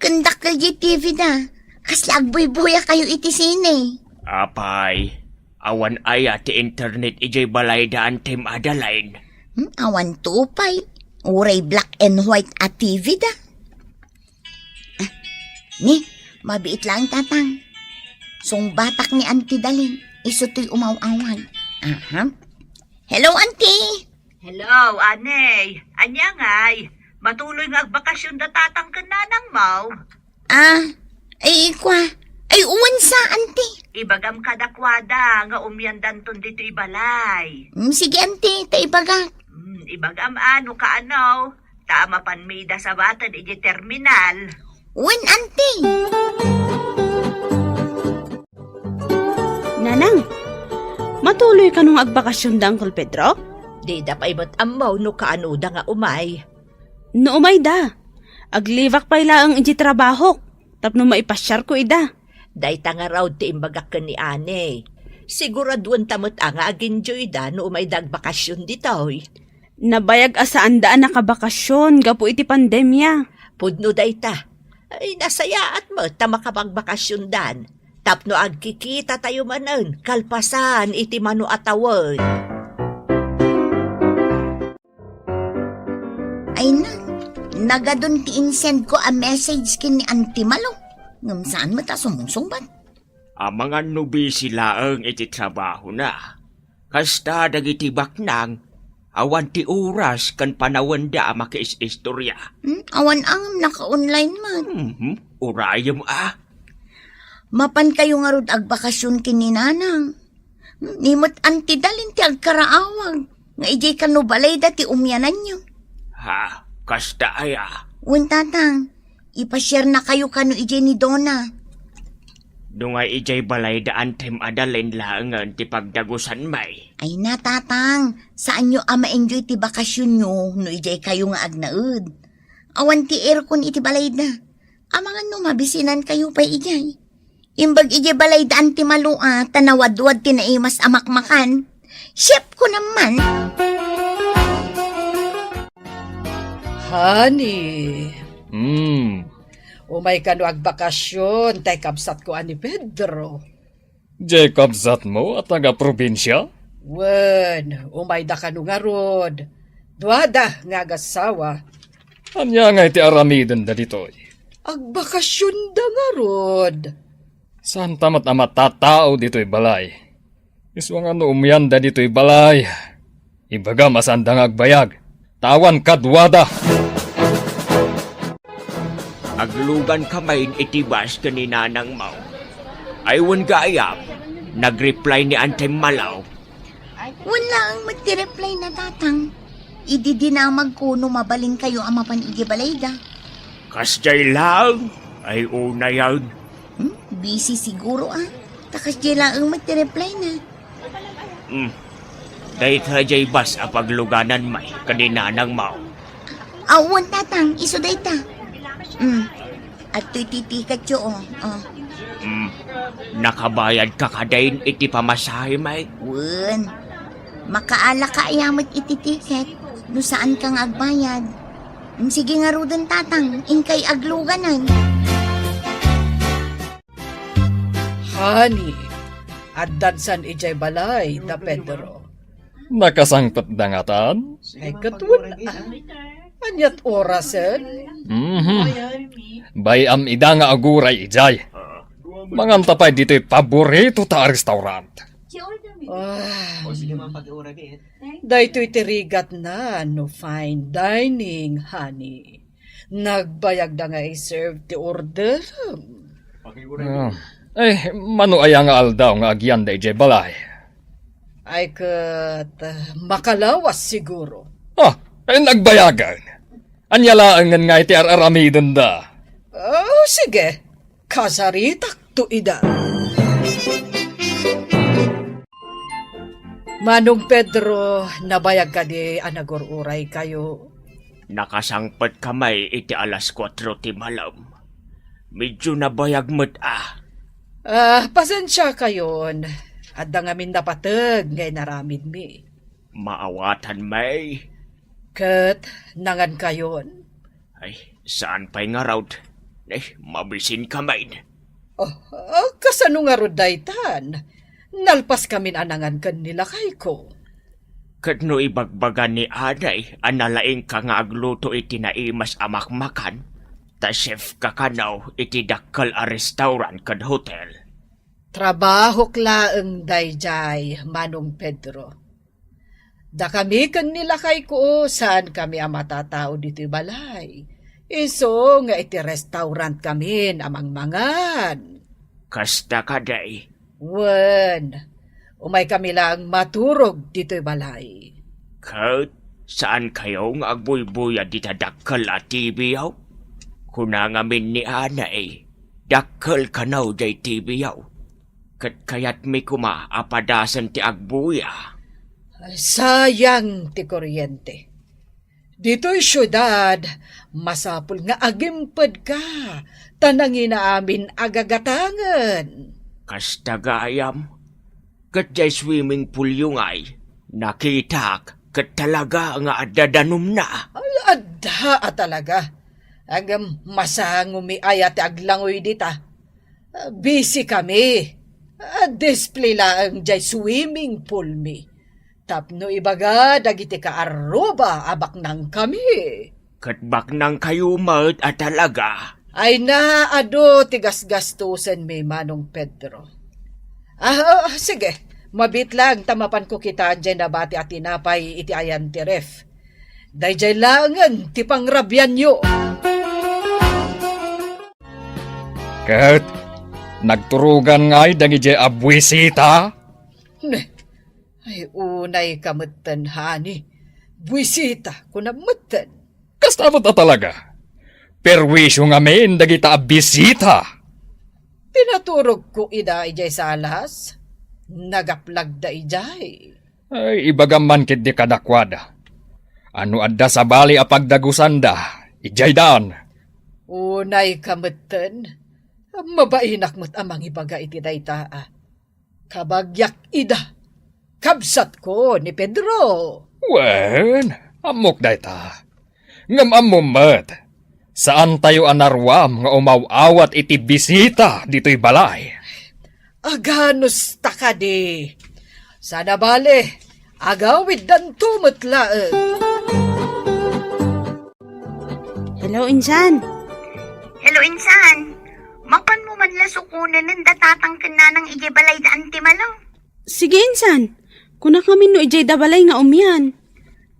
Ken dakkel diay T V da. Kasla agbuybuya kayo iti sine. Apay, awan aya ti internet idiay balay da Antem Adeline? Hmm, awan to pay. Uray black and white a T V da. Ah, ni, mabiit lang, Tatang. Sungbatak ni Auntie Dalin, isu toy umaw-awag. Aha. Hello, Auntie! Hello, Anay. Ania ngay? Matuloy nga agbakasyon da Tatang ken Nanang mo? Ah, ay, ikwa. Ay, wen sa, anti. Ibagam kadakuada nga umiandanton ditoy balay. Mm, sige, anti, ta ibagak. Mm, ibagam a no kaano, ta mapanmi ida sabaten iti terminal. Wen, anti. Nanang, matuloy kano nga agbakasyon da, Uncle Pedro? Dida pay met ammo no kaano da nga umay. No umay da, aglibak pay laeng iti trabahok tapno maipasiarko ida. Dayta ngarud ti imbagak ken ni Ani. Siguraduenta met a nga agenjoy da no umay da agbakasyon ditoy. Nabayag a saan da a nakabakasyon gapu iti pandemia. Pudno dayta. Ay, nasayaat met ta makapagbakasyon dan. Tapno agkikita tayo manen, kalpasan iti mano a tawen. Ay na, nagadun ti insend ko a message ken ni Auntie Malo. Ngem saan met a sumusubat. Amangan no busy laeng iti trabahona. Kasta dagiti baknang, awan ti oras ken panawenda a makiis-istorya. Hmm, awan angem naka-online man. Mhm, urayem a. Mapan kayo ngarud agbakasyon ken ni Nanang. Hmm, ni met Auntie Dalin ti agkaraawag nga idiay kano balayda ti umiananyo. Ha, kasta aya? Wen, Tatang. Ipasiarna kayo kano idiay ni Dona. No nga idiay balayda Antem a Dalin laengen ti pagdagusanmi. Ay na, Tatang, saanyo a ma-enjoy ti bakasionyo no idiay kayo nga agnaed. Awan ti aircon iti balayda. Amangan no mabisinan kayo pay idiay. Imbag idiay balayda Antem a Malo a, ta nawadwad ti naimas a makmakan. Chef ko naman. Honey. Hmm. Umay kano agbakasyon, tay kabsatko a ni Pedro. Jay kabsatmo a taga-probinsia? Wen, umayda kano ngarud. Duada nga agasawa. Ania ngay ti aramidenda ditoy? Agbakasyonda ngarud. Saanta met a matatao ditoy balay? Isuna no umianda ditoy balay, ibagam a saanda nga agbayag, ta awan kaduada. Aglugan kami iti bus ken ni Nanang Mau. Ay wen gayam, nag-reply ni Antem Malo. Wen laeng met ti reply na, Tatang. Idi dinamagko no mabalinkayo a mapan iti balayda. Kasdiay laeng, ay unayen. Hmm? Busy siguro, a. Ta kasdiay laeng met ti reply na. Hmm. Dayta jay bus a paglugananmi ken ni Nanang Mau. Awan, Tatang, isu dayta. Hmm. Adtoy ti ticketyo, o. O. Hmm. Nakabayadka kadin iti pamasahemi? Wen. Makaalaka aya met iti ticket no saanka nga agbayad. Hmm, sige ngaruden, Tatang, inkay agluganan. Honey, addan san idiay balay da Pedro? Nakasangpetda ngatan? Ay, ket wen, a. Aniat orasen? Mhm. Bay-am ida nga aguray idiay. Manganta pay ditoy paboritota a restaurant. Ah. Daytoy ti rigatna no fine dining, honey. Nagbayagda nga i-serve ti orderem. Ah. Eh, mano aya nga aldaw nga agyanda idiay balay? Ay ket, ah, makalawas siguro. Ah, eh, nagbayagan. Ania laengen nga iti ar-aramidenda? Oh, sige. Kasaritakto ida. Manong Pedro, nabayag kadi a nagur-uraykayo? Nakasangpet kami iti alas kuatro ti malem. Medyo nabayag met a. Ah, pasensiakayon. Adda ngamin napateg nga inaramidmi. Maawatanmi. Ket nangankayon? Ay, saan pay ngarud? Ay, mabisin kami. Oh, ah, kasano ngarud daytan? Nalpas kamin a nangan ken ni lakayko. Ket no ibagbaga ni Aday a nalaingka nga agluto iti naimas a makmakan, ta chef ka kano iti dakkel a restaurant ken hotel. Trabahok laeng daydiay, Manong Pedro. Dakami ken ni lakayko, saankami a matatao ditoy balay. Isu nga iti restaurant kamin a mangmangan. Kasta kadi? Wen, umaykami laeng maturog ditoy balay. Ket saankayo nga agbuybuyad dita dakkel a T V-yo? Kuna ngamin ni Anay, dakkel kano jay T V-yo. Ket kayatmi koma a padasen ti agbuya. Sayang ti kuryente. Ditoy siudad, masapul nga agimpedka, ta nangina amin a gagatangen. Kasta gayam, ket jay swimming poolyo ngay, nakitak ket talaga nga adda danumna. Ay, adda a talaga. Ngem masangomi aya ti aglangoy dita. Busy kami. Display laeng jay swimming pool mi. Tapno ibaga dagiti kaarruba a baknangkami. Ket baknangkayo met a talaga? Ay na, adu ti gasgastusenmi, Manong Pedro. Ah, ah, sige. Mabiit laeng ta mapanko kitaen jay nabati a tinapay iti ayan ti ref. Dayjay laengen ti pangrabianyo. Ket nagturogan ngay dagidiay a buisita? Ne, ay, unayka metten, honey. Buisita, kunam metten. Kasta met a talaga. Perwisyo ngamin dagita a bisita. Pinaturogko ida idiay salas. Nagaplagda idiay. Ay, ibagam man ketdi kadakuada. A no adda sabali a pagdagusanda, idiaydan. Unayka metten. Mabainak met a mangibaga iti dayta a. Kabagiak ida. Kabsatko ni Pedro. Wen, ammok dayta. Ngem ammom met, saantayo a naruam nga umaw-awat iti bisita ditoy balay. Aganusta kadi. Sana bale, agawiddanto met laeng. Hello, insan. Hello, insan. Mapanmo man la sukonen da tatang ken nanang idiay balayda Anti Malo? Sige, insan. Kunak ngamin no idiay da balay nga umian.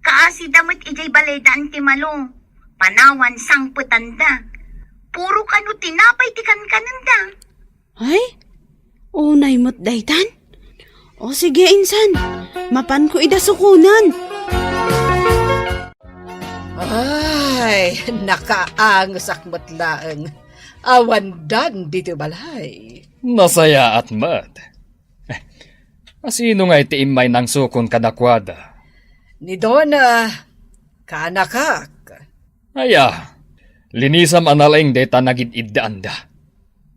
Kaasida met idiay balayda Anti Malo. Panawan sangpetanda. Puro kano tinapay ti kankanenda. Ay, unay met daytan. O sige, insan. Mapanko ida sukonen. Ay, nakaangesak met laeng. Awan dan ditoy balay. Nasayaat met. Eh, asino ngay ti immay nangsukon kadakuada? Ni Dona, kaanakak. Aya, linisam a nalaing dayta nagid-iddaanda.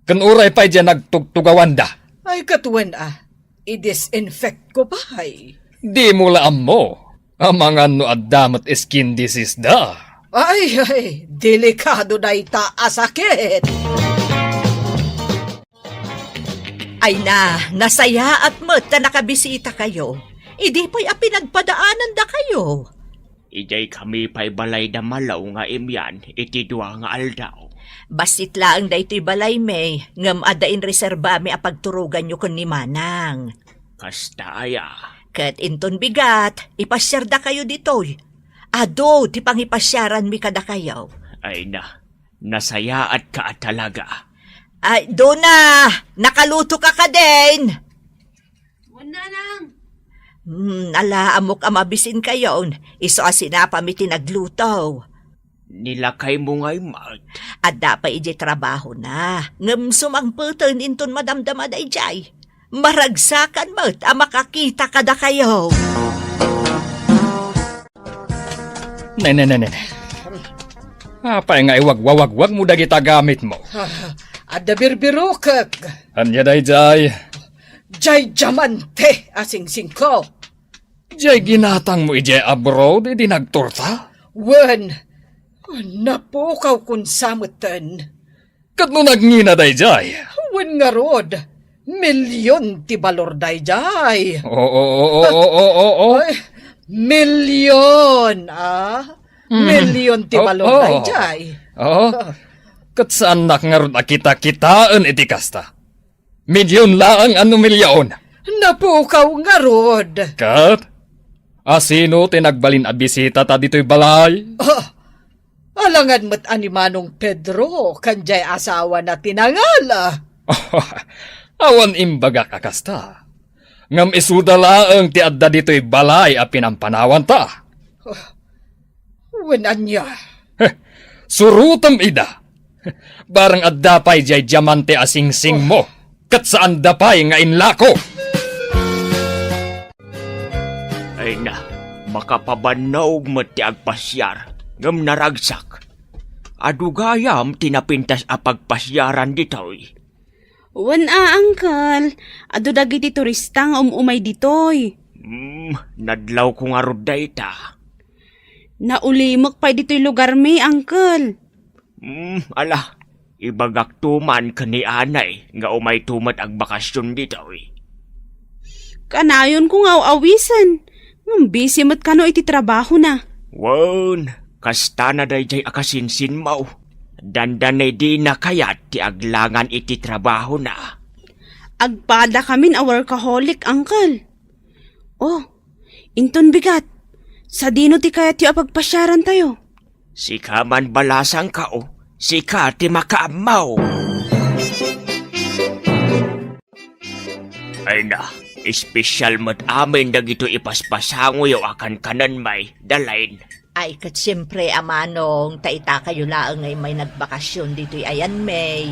Ken uray pay diay nagtugtugawanda. Ay, ket wen a, i-disinfect ko pay. Dimo la ammo. Amangan no adda met skin disease da. Ay, ay, delikado dayta a sakit. Ay na, nasayaat met ta nakabisitakayo. Idi pay a pinagpadaanandakayo. Idiay kami pay balay da Malo nga imian iti dua nga aldaw. Bassit laeng daytoy balay, May, ngem adda inreserbami a pagturoganyo ken ni Manang. Kasta aya. Ket inton bigat, ipasiardakayo ditoy. Adu ti pangipasiaranmi kadakayo. Ay na, nasayaatka a talaga. Ay, Dona, nakaluto ka kadin? Wen, Nanang. Hmm, ala, ammok a mabisinkayon, isu a sinapami ti nagluto. Ni lakaymo ngay met. Adda pay idiay trabahona, ngem sumangpeten inton madamdama daydiay. Maragsakan met a makakita kadakayo. Ne, ne, ne, ne, ne. Apay nga iwagwawagwagmo dagita gamitmo? Ah, adda birbirokek. Ania daydiay? Jay diamante a singsingko. Jay ginatangmo idiay abroad idi nagturta? Wen, napukawkon sa metten. Ket no nagngina daydiay? Wen ngarud, milyon ti balor daydiay. Oo, oo, oo, oo, oo. Ay, milyon, ah? Mm. Milyon ti balor daydiay. Oo. Ket saannak ngarud a kita-kitaen iti kasta. Milyon laeng a no milyon. Napukaw ngarud. Ket? Asino ti nagbalin a bisitata ditoy balay? Ah, alangan met a ni Manong Pedro ken jay asawana ti nangala. Awan imbagak a kasta. Ngem isuda laeng ti adda ditoy balay a pinampanawanta. Wen ania? Heh, surotem ida. Barang adda pay diay diamante a singsingmo, ket saanda pay nga inlako. Ay na, makapabannog met ti agpasiar, ngem naragsak. Adu gayam ti napintas a pagpasiaran ditoy. Wen a, Uncle. Adu dagiti turista nga um-umay ditoy. Hmm, nadlawko ngarud dayta. Naulimek pay ditoy lugarmi, Uncle. Hmm, ala, ibagakto man ken ni anay nga umayto met agbakasyon ditoy. Kanayonko nga aw-awisen, ngem busy met kano iti trabahona. Wen, kastana daydiay a kasinsinmo. Dandani dina kayat ti aglangan iti trabahona. Agpadakamin a workaholic, Uncle. Oh, inton bigat, sadino ti kayatyo a pagpasiarantayo? Sika man balasangko, sika ti makaammo. Ay na, espesyal met amin dagitoy ipaspasangoyo a kankanenmi, Dalain. Ay, ket siempre, a manong, ta itakayo laeng nga immay nagbakasyon ditoy ayanmi.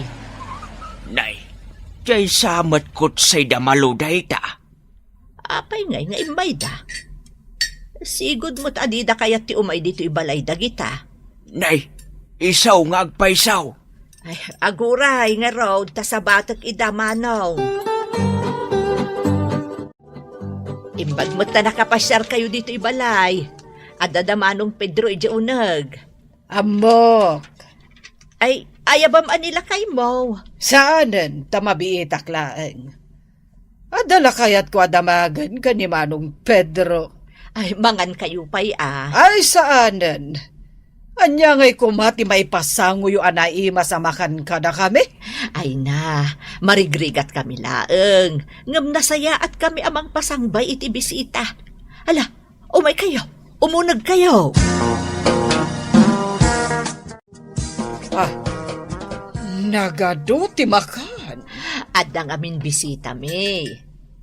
Nay, diay sa met kutsay da malo dayta. Apay ngay nga immayda? Sigud met a dida kayat ti umay ditoy balay dagita. Nay, isu nga agpayso. Ay, aguray ngarud ta sabatek ida, manong. Imbag met ta nakapasiarkayo ditoy balay. Adda da manong Pedro idiay uneg. Ammok. Ay, ayabam a ni lakaymo? Saanen, ta mabiitak laeng. Adda la kayatko a damagen ken ni Manong Pedro. Ay, mangankayo pay a. Ay, saanen. Ania ngay koma ti maipasangoyo a naimas a makan kadakami? Ay na, marigrigatkami laeng. Ngem nasayaatkami a mangpasangbay iti bisita. Ala, umaykayo, umunegkayo. Ah, nagadu ti makan. Adda ngamin bisitami.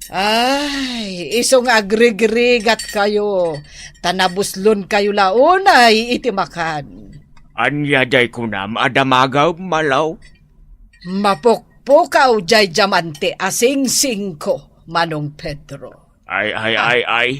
Ay, isu nga agrigrigatkayo, ta nabuslonkayo la unay iti makan. Ania diay kunam a damagem, Malo? Mapukpukaw diay diamante a singsingko, Manong Pedro. Ay, ay, Ah. ay, ay.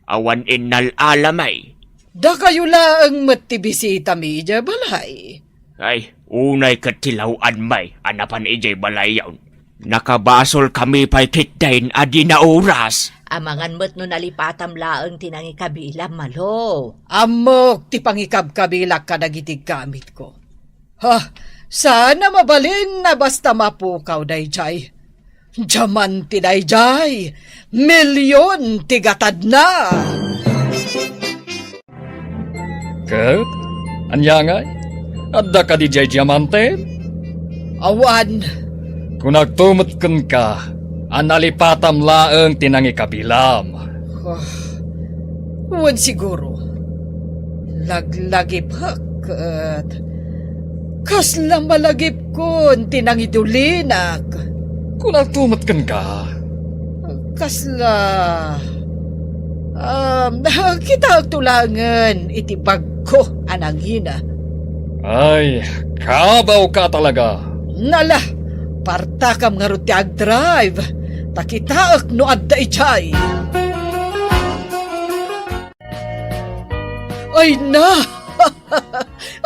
Awan innal-alamay. Dakayo laeng met ti bisitami idiay balay. Ay, unay ket ti law-anmay a napan idiay balayyon. Nakabasolkami pay ketdin a di nauras. Amangan met no nalipatam laeng ti nangikabilam, Malo. Ammok ti pangikabkabilak kadagiti gamitko. Ha, saan a mabalin a basta mapukaw daydiay. Diamante daydiay, milion ti gatadna. Ket, ania ngay? Adda kadi diay diamante? Awan. Kunakto met kenka a nalipatam laeng ti nangikabilam. Ah, wen siguro. Laglagipek ket kasla malagipkon ti nangidulinak. Kunakto met kenka. Kasla, um, kitaekto laengen iti bagko a nangina. Ay, kabawka talaga. Nala, partakam ngarud ti agdrive, ta kitaek no adda idiay. Ay na!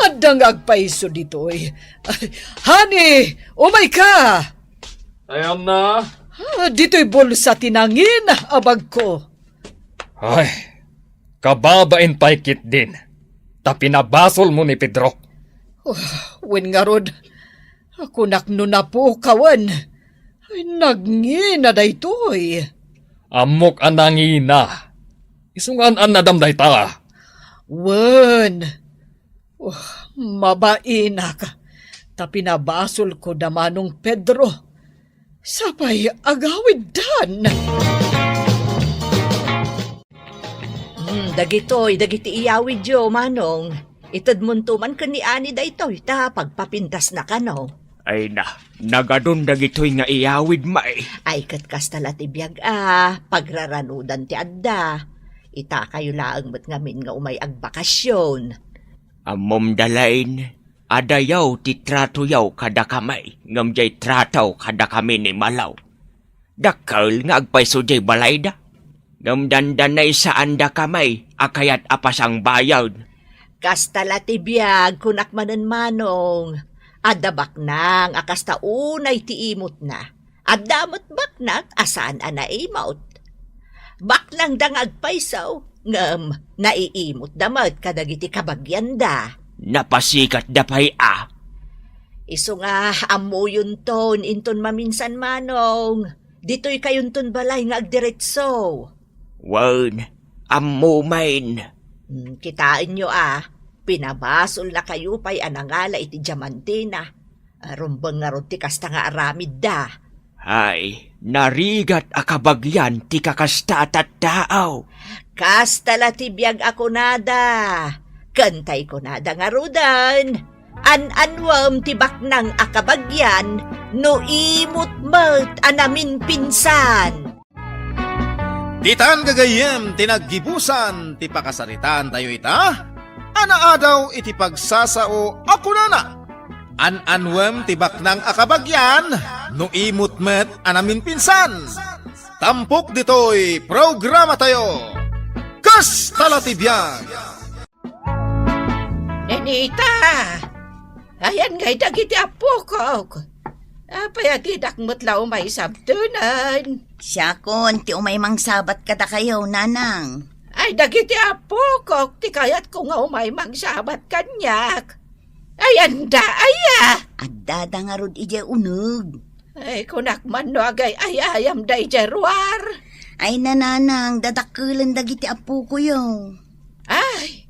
Adda nga agpayso ditoy. Ay, honey, umayka! Ayan na. Ah, ditoy bulsa ti nangin a bagko. Ay, kababain pay ketdin, ta pinabasolmo ni Pedro. Oh, wen ngarud, kunak no napukawen. Ay, nangina daytoy. Ammok a nangina. Isu nga an-annadam dayta. Wen. Oh, mabainak. Ta pinabasolko da Manong Pedro. Sapay agawiddan. Hmm, dagitoy, dagiti iyawidyo, Manong. Itedmonto man ken ni Ani daytoy, ta pagpapintasna kano. Ay na, nagadun dagitoy nga iyawid, may. Ay, ket kasta la ti biag a, pagraranudan ti adda. Itakayo laeng met ngamin nga umay agbakasyon. Ammom da laeng, adayaw ti tratoyaw kadakami, ngem diay trataw kadakami ni Malaw. Dakkel nga agpayso diay balayda. Ngem dandanay saandakami a kayat a pasangbayen. Kasta la ti biag, kunak manen, Manong. Adda baknang a kasta unay ti imutna. Adda met baknang a saan a naimut. Baknangda nga agpayso, ngem naiimutda met kadagiti kabagianda. Napasikatda pay a. Isu nga ammoyonton inton maminsan, Manong. Ditoy kayonton balay nga agdiretso. Wen, ammomen. Hmm, kitaenyo a, pinabasolnakayo pay a nangala iti diamantina. Rumbeng ngarud ti kasta nga aramidda. Ay, narigat a kabagian ti kakasta a tattao. Kasta la ti biag a kunada. Ken tay kunada ngaruden, an-annuem ti baknang a kabagian no imut met a naminpinsan. Ditan gagayyem ti naggibusan ti pakasaritaantayo ita, a naadaw iti pagsasao a kunana, an-annuem ti baknang a kabagian no imut met a naminpinsan. Tampok ditoy programatayo, Kasta la ti biag. Nenita! Ayan ngay dagiti appokok. Apay a didak met la umay sabtenen? Siakon ti umay mangsabat kadakayo, nanang. Ay, dagiti appokok ti kayatko nga umay mangsabat kaniak. Ayanda aya? Addada ngarud idiay uneg. Ay, kunak man no agay-ayayam daydiay ruar. Ay, nanang, dadakkelen dagiti appokoyo. Ay,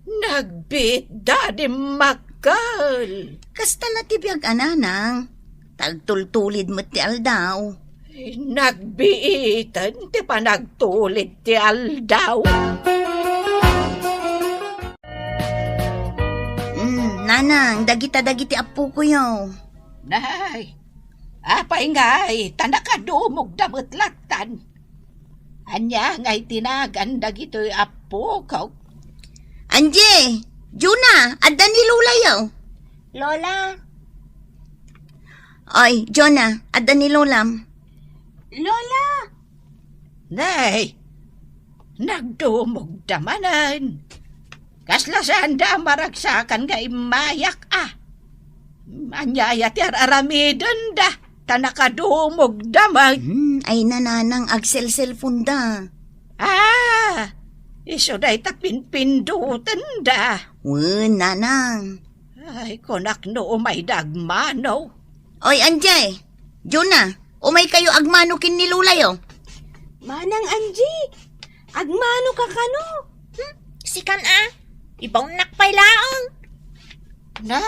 nagbiit da dimmakkel. Kasta la ti biag a nanang. Ta agtultulid met ti aldaw. Ay, nagbiiten ti panagtulid ti aldaw. Mm, nanang, dagita dagiti appokoyo. Nay, apay ngay, ta nakadumogda met lattan. Ania ngay ti nagan dagitoy appokok? Angie, Juna, adda ni Lolayo. Lola. Oy, Juna, adda ni Lolam. Lola! Nay, nagdumogda manen. Kasla saanda a maragsakan nga immayak a. Ania aya ti ar-aramidenda, ta nakadumogda met. Hmm, ay nanang agselselponda. Ah, isu dayta pinpindutenda. Wen, nanang. Ay, kunak no umayda agmano. Oy, Angie, Juna, umaykayo agmano ken ni Lolayo. Manang Angie, agmano ka kano? Hmm, sikan a, ibaonnak pay laeng. Na,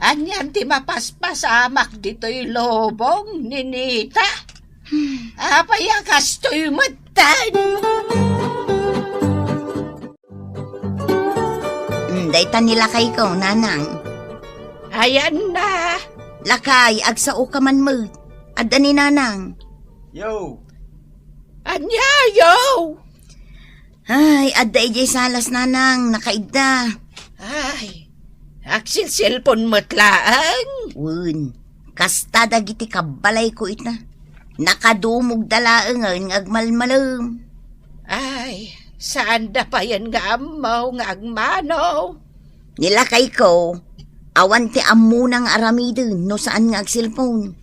anian ti mapaspasamak ditoy lubong, Nenita? Hmm. Apay a kastoy metten? Mm, dayta ni lakayko, nanang. Ayanna. Lakay, agsaoka man met. Adda ni nanang. Yo. Ania, yo? Ay, adda idiay salas, nanang. Nakaidda. Ay, agsilsilpon met laeng. Wen, kasta dagiti kabbalayko ita. Nakadumogda laengen nga agmalmalem. Ay, saanda payen nga ammo nga agmano. Ni lakayko, awan ti ammona nga aramiden no saan nga agselpon.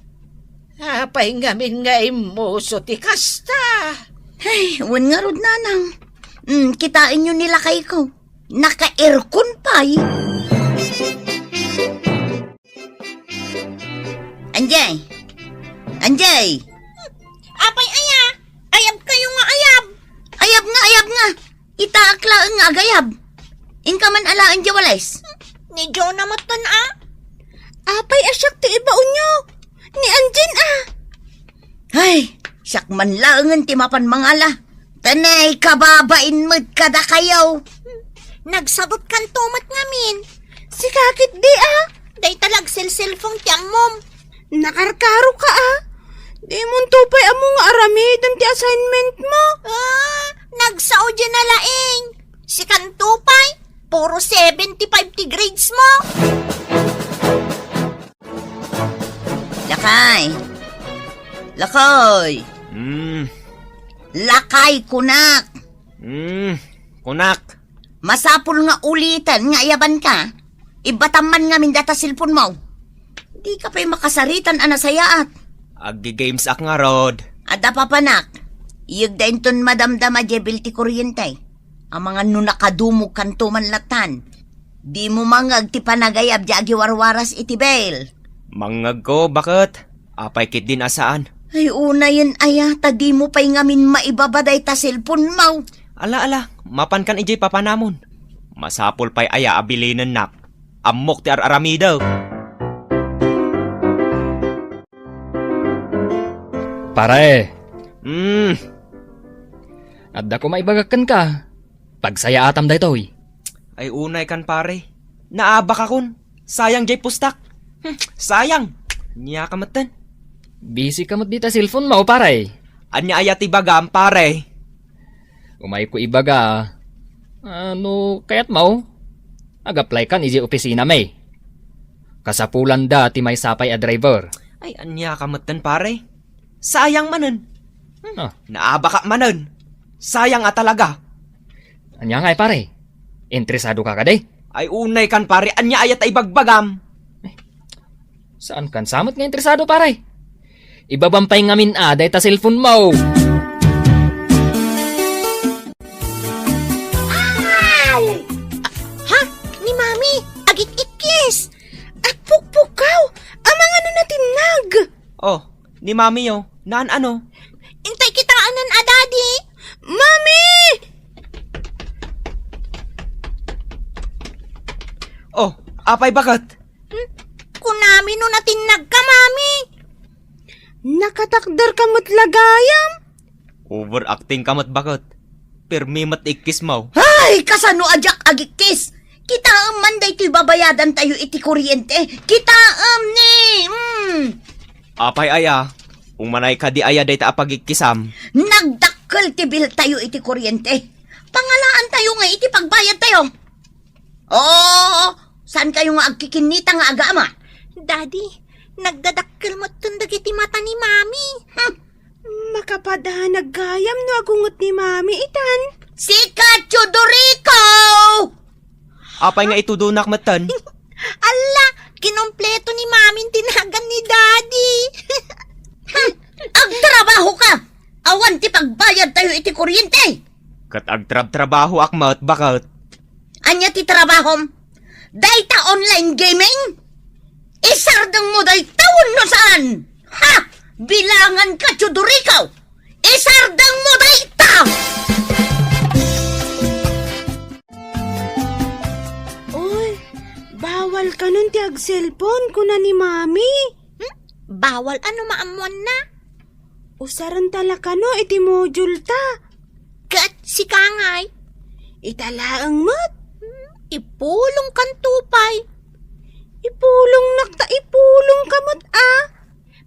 Apay ngamin nga immuso ti kasta? Ay, wen ngarud, nanang. Mm, kitaenyo ni lakayko. Naka-aircon pay. Angie! Angie! Apay aya? Ayabkayo nga ayab! Ayab nga, ayab nga! Itaak laeng nga agayab. Inka man alaen diay walis. Ni Jonah metten a. Apay a siak ti ibaonyo? Ni Angie a. Ay, siak man laengen ti mapan mangala. Tanay, kababain met kadakayo. Nagsagutkanto met ngamin. Sika ketdi a. Dayta la agselselpon ti ammom. Nakarkaroka, a. Dimonto pay ammo nga aramiden ti assignment mo. Ah, nagsao diay a laeng. Sikanto pay, puro seventy-five ti grades mo. Lakay. Lakay. Hmm. Lakay, kunak. Hmm. Kunak. Masapul nga uliten nga ayabanka. Ibbatam man ngamin data cellphone mo. Dika pay makasaritan a nasayaat. Aggi-games ak ngarud. Adda papanak. Iyegda inton madamdama diay bill ti kuryente. Amangan no nakadumogkanto man latan. Dimo mangngeg ti panagayab diay agiwarwaras iti bill. Mangngegko, baket. Apay ketdin a saan? Ay, unayen aya, ta dimo pay ngamin maibaba dayta cellphone mo. Ala, ala, mapankan idiay papanamon. Masapul pay aya a bilinennak. Ammok ti ar-aramidek. Pare. Hmm. Adda ko maibagak kenka. Pagsayaatam daytoy. Ay, unaykan, pare. Naabakakon. Sayang diay pustak. Hmm, sayang. Ania ka metten. Busy ka met dita cellphone mo, pare. Ania aya ti ibagam, pare? Umayko ibaga, a, no kayatmo, ag-apply kan idiay opisinami. Kasapulanda ti maysa pay a driver. Ay, ania ka metten, pare? Sayang manen. Hmm, Ah. Naabakak manen. Sayang a talaga. Ania ngay, pare? Interesado ka kadi? Ay, unaykan, pare. Ania aya ta ibagbagam? Saankan sa met nga interesado, pare? Ibabam pay ngamin a dayta cellphone mo. Ay! Ha? Ni Mami, agik-ikkis! Agpukpukaw! Amangan no natinnag! Oh, ni Mami, oh. Naan-ano? Intay kitaen a, Daddy! Mami! Oh, apay, baket? Hmm? Kunami no natinnag ka, Mami! Nakatakder ka met la gayam? Overacting ka met, baket. Permi met ikkis mo. Ay, kasano a diak agikkis? Kitaem man daytoy babayadantayo iti kuryente. Kitaem ni, mm. Apay aya, umanay kadi aya dayta a pagikkisam? Nagdakkel ti biltayo iti kuryente. Pangalaantayo nga iti pagbayadtayo. Oo, saankayo nga agkikinnita nga agama? Daddy, nagdadakkel metten dagiti mata ni Mami. Hmm. Makapadanag gayam no agunget ni Mami itan. Sika, Teodorico! Apay nga itudonak metten? Alla, kinompleto ni Mami ti nagan ni Daddy. Hmm, agtrabaho ka! Awan ti pagbayadtayo iti kuryente! Ket agtrabtrabahoak met, baket. Ania ti trabahom? Dayta online gaming? Isardengmo dayta wenno saan? Ha! Bilanganka, Teodorico! Isardengmo dayta! Oy, bawal kanon ti agselpon, kuna ni Mami. Hmm? Bawal a no maammuanna? Usarenta la kano iti module ta. Ket sika ngay? Ita laeng met. Hmm, ipulongkanto pay. Ipulongnak ta ipulongka met, a.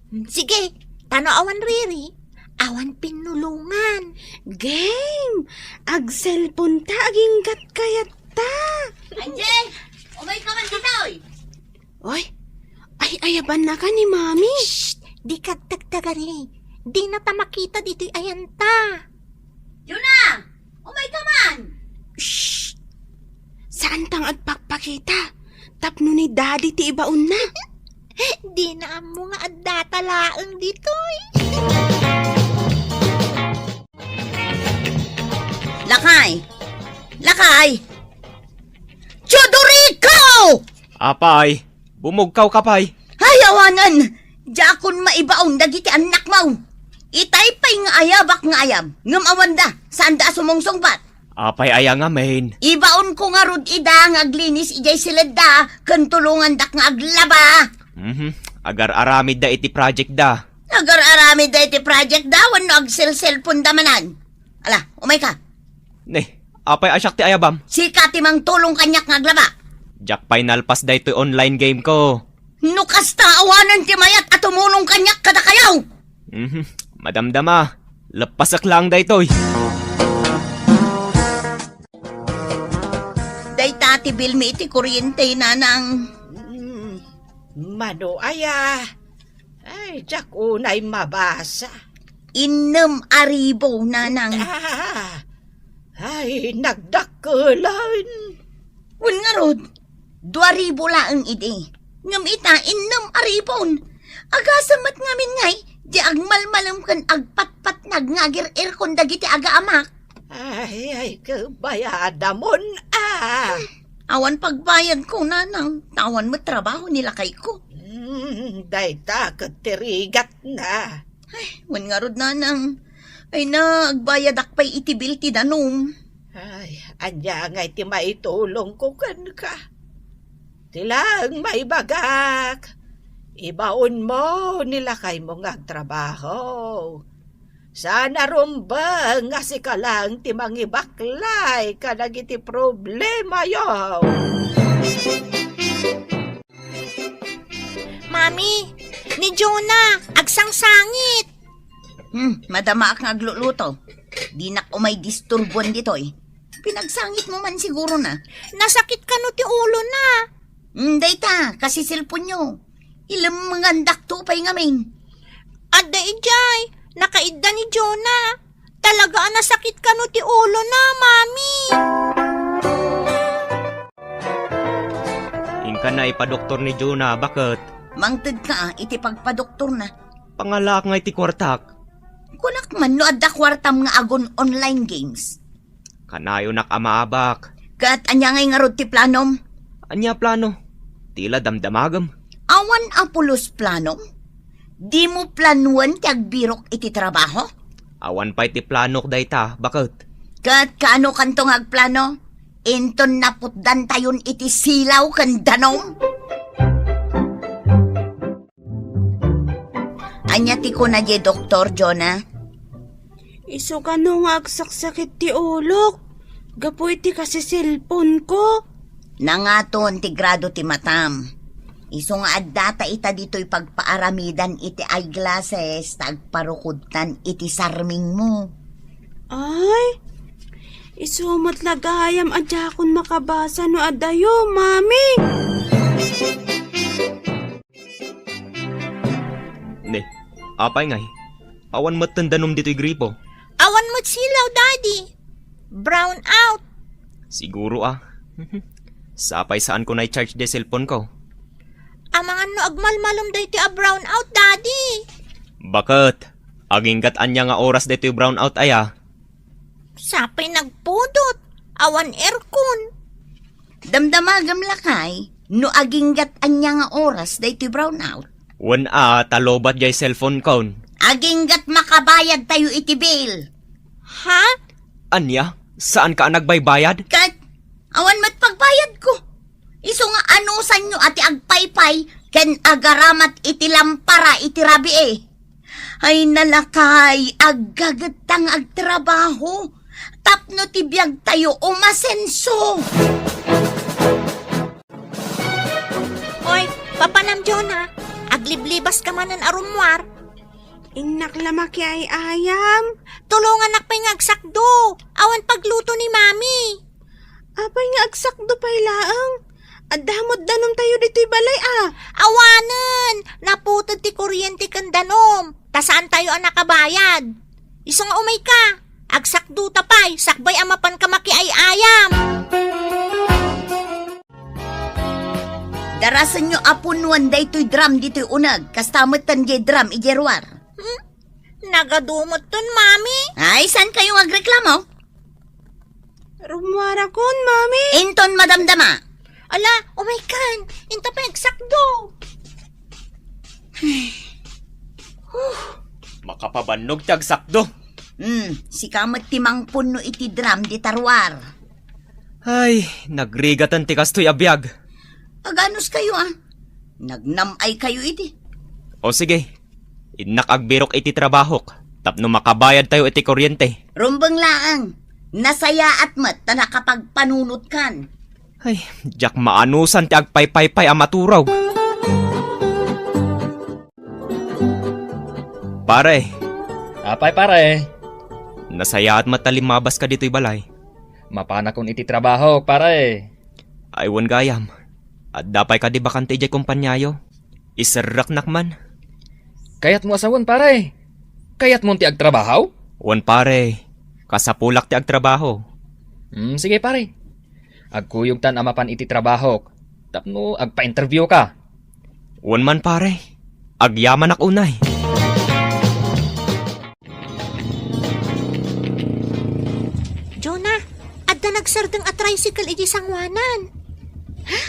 Hmm, sige, ta no awan riri, awan pinnulongan. Game! Agselpon ta aginggat kayat ta. Angie, umay ka man ditoy. Oy, ay-ayabanna ka ni Mami. Shh! Dika agtagtagari. Dina ta makita ditoy ayanta. Juna, umay ka man. Shh! Saanta nga agpakpakita. Tapno ni Daddy ti ibaonna. Dina ammo nga addata laeng ditoy. Lakay! Lakay! Teodorico! Apay, bumugkaw ka pay. Ay, awanen! Diakon maibaon dagiti annakmo. Itay pay nga ayabak nga ayab, ngem awanda, saanda a sumungsungbat. Apay aya ngamin? Ibaonko ngarud ida nga aglinis idiay siledda, ken tulongandak nga aglaba. Mhm. Agar-aramidda iti project da. Agar-aramidda iti project da, wenno agselselpon da manen. Ala, umay ka. Ne, apay a siak ti ayabam? Sika ti mangtulong kaniak nga aglaba. Diak pay nalpas daytoy online game ko. No kasta, awanen ti mayat a tumulong kaniak kadakayo! Mhm. Madamdama, leppasek laeng daytoy. Dayta ti bill mi iti kuryente, nanang. Mm, mano aya? Ay, diak unay mabasa. Innem a ribu, nanang. Ah, ay, nagdakkelan. Wen ngarud, dua ribu laeng idi. Ngem ita, innem a ribun. Agasem met ngamin ngay, di agmalmalem ken agpatpatnag nga agir-irkon dagiti agaamak. Ay, ay, kabayadamon, ah. Awan pagbayadko, nanang. Ta awan met trabaho ni lakayko. Hmm, dayta ket ti rigatna. Ay, wen ngarud, nanang. Ay na, agbayadak pay iti bill ti danum. Ay, ania ngay ti maitulongko kenka? Ti laeng maibagak, ibaonmo ni lakaymo nga agtrabaho. Saan a rumbeng nga sika laeng ti mangibaklay kadagiti problemayo. Mami, ni Jonah, agsangsangit. Hmm, madamaak nga agluluto. Dinak umay disturbuan ditoy. Pinagsangitmo man siguro na. Nasakit kano ti ulo na. Hmm, dayta, kasi cellphone-yo. Ilemmengandak to pay ngamin. Adda idiay, nakaidda ni Jonah. Talaga a nasakit kano ti ulo na, Mami. Inka na ipadoktor ni Jonah, baket? Mangted ka iti pagpadoktor na. Pangalaak nga iti kuartak. Kunak man no adda kuartam nga agun online games. Kanayonak a maabak. Ket ania ngay ngarud ti planom? Ania plano? Tila damdamagem. Awan a pulos planom? Dimo planoen ti agbirok iti trabaho? Awan pay ti planok dayta, baket. Ket kaano kanto nga agplano? Inton naputdantayon iti silaw ken danum? Ania ti kuna diay doktor, Jonah? Isu kano nga agsaksakit ti ulok gapu iti kasi cellphone-ko. Nangaton ti grado ti matam. Isu nga addata ita ditoy pagpaaramidan iti eyeglasses ta agparukodtan iti sarmingmo. Ay, isu met la gayam a diakon makabasa no adayo, Mami. Ne, apay ngay? Awan met ten danum ditoy gripo. Awan met silaw, Daddy. Brown out. Siguro, ah. Sapay saanko na i-charge diay cellphone-ko. Amangan no agmalmalum daytoy a brown out, Daddy. Baket, aginggat ania nga oras daytoy brown out aya? Sapay nagpudot. Awan aircon. Damdamagem lakay no aginggat ania nga oras daytoy brown out? Wen a, ta lowbat diay cellphone-kon. Aginggat makabayad tayo iti bill. Ha? Ania? Saanka a nagbaybayad? Ket, awan met pagbayadko. Isu nga anusanyo a ti agpaypay ken agaramat iti lampara iti rabii. Ay nalakay, aggagettang agtrabaho tapno ti biagtayo umasenso. Oy, papanam, Jonah, agliblibas ka manen a rummuar. Innak la makiay-ayam. Tulongannak pay nga agsakdo. Awan pagluto ni Mami. Apay nga agsakdo pay laeng? Adda met danum tayo ditoy balay a. Awanen! Naputed ti kuryente ken danum. Ta saan tayo a nakabayad. Isu nga umay ka. Agsakdo ta pay, sakbay a mapan ka makiay-ayam. Darasenyo a punuan daytoy drum ditoy uneg, kasta met ten diay drum idiay ruar. Hmm? Nagadu met ton, Mami. Ay, saan kayo agreklamo? Rummuarakon, Mami. Inton madamdama. Ala, umay kan. Inta pay agsakdo. Huh. Makapabannog ti agsakdo. Hmm, sika met ti mangpunno iti drum dita ruar. Ay, nagrigatan ti kastoy a biag. Aganus kayo, ah. Nagnam-ay kayo iti. O sige, innak agbirok iti trabahok tapno makabayad tayo iti kuryente. Rumbeng laeng, nasayaat met ta nakapagpanunotkan. Ay, diak maanusan ti agpaypaypay a maturog. Pare. Apay, pare? Nasayaat met ta limmabaska ditoy balay. Mapanakon iti trabaho, pare. Ay, wen gayam. Adda pay kadi bakante idiay kompaniayo? Iserreknak man. Kayatmo a sawen, pare? Kayatmo ti agtrabaho? Wen, pare. Kasapulak ti agtrabaho. Hmm, sige, pare. Agkuyogtan a mapan iti trabahok tapno agpa-interview ka. Wen man, pare. Agyamanak unay. Jonah, adda nagsardeng a tricycle iti sangoanan. Ha?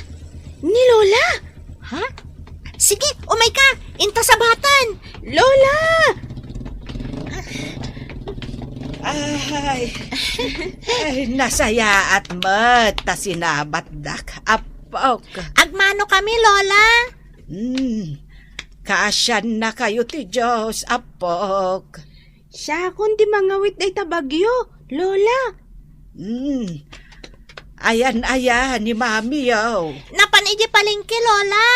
Ni Lola? Ha? Sige, umay ka. Inta sabatan. Lola! Ay, ay, nasayaat met ta sinabatdak, Apok. Agmano kami, Lola. Hmm, kaasiannakayo ti Dios, Apok. Siakon ti mangawit dayta bagyo, Lola. Hmm, ayan aya ni Mami, yo? Napan iti palengke, Lola.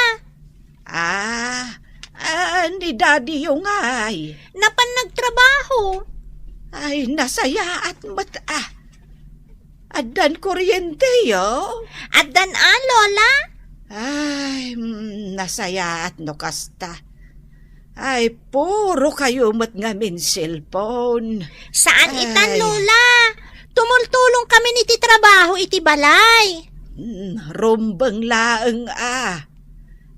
Ah, ah, ni Daddy yo ngay? Napan nagtrabaho. Ay, nasayaat met, ah. Addan kuryente, yo? Addan a, Lola. Ay, mm, nasayaat no kasta. Ay, puro kayo met ngamin cellphone. Saan itan, Ay. Lola. Tumultulong kami iti trabaho iti balay. Mm, rumbeng laeng a.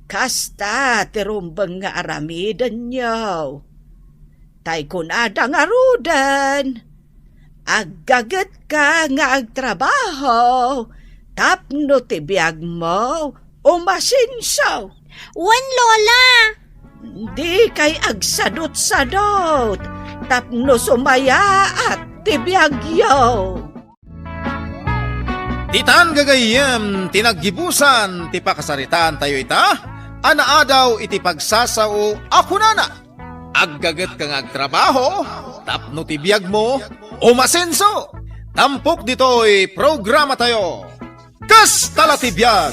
Kasta ti rumbeng nga aramidenyo. Tay kunada ngaruden, aggagetka nga agtrabaho tapno ti biagmo umasenso. Wen, Lola. Dikay agsadutsadut tapno sumayaat ti biagyo. Ditan gagayyem ti naggibusan ti pakasaritaantayo ita a naadaw iti pagsasao a kunana, "Aggagetka nga agtrabaho tapno ti biagmo umasenso." Tampok ditoy programatayo, Kasta la ti Biag.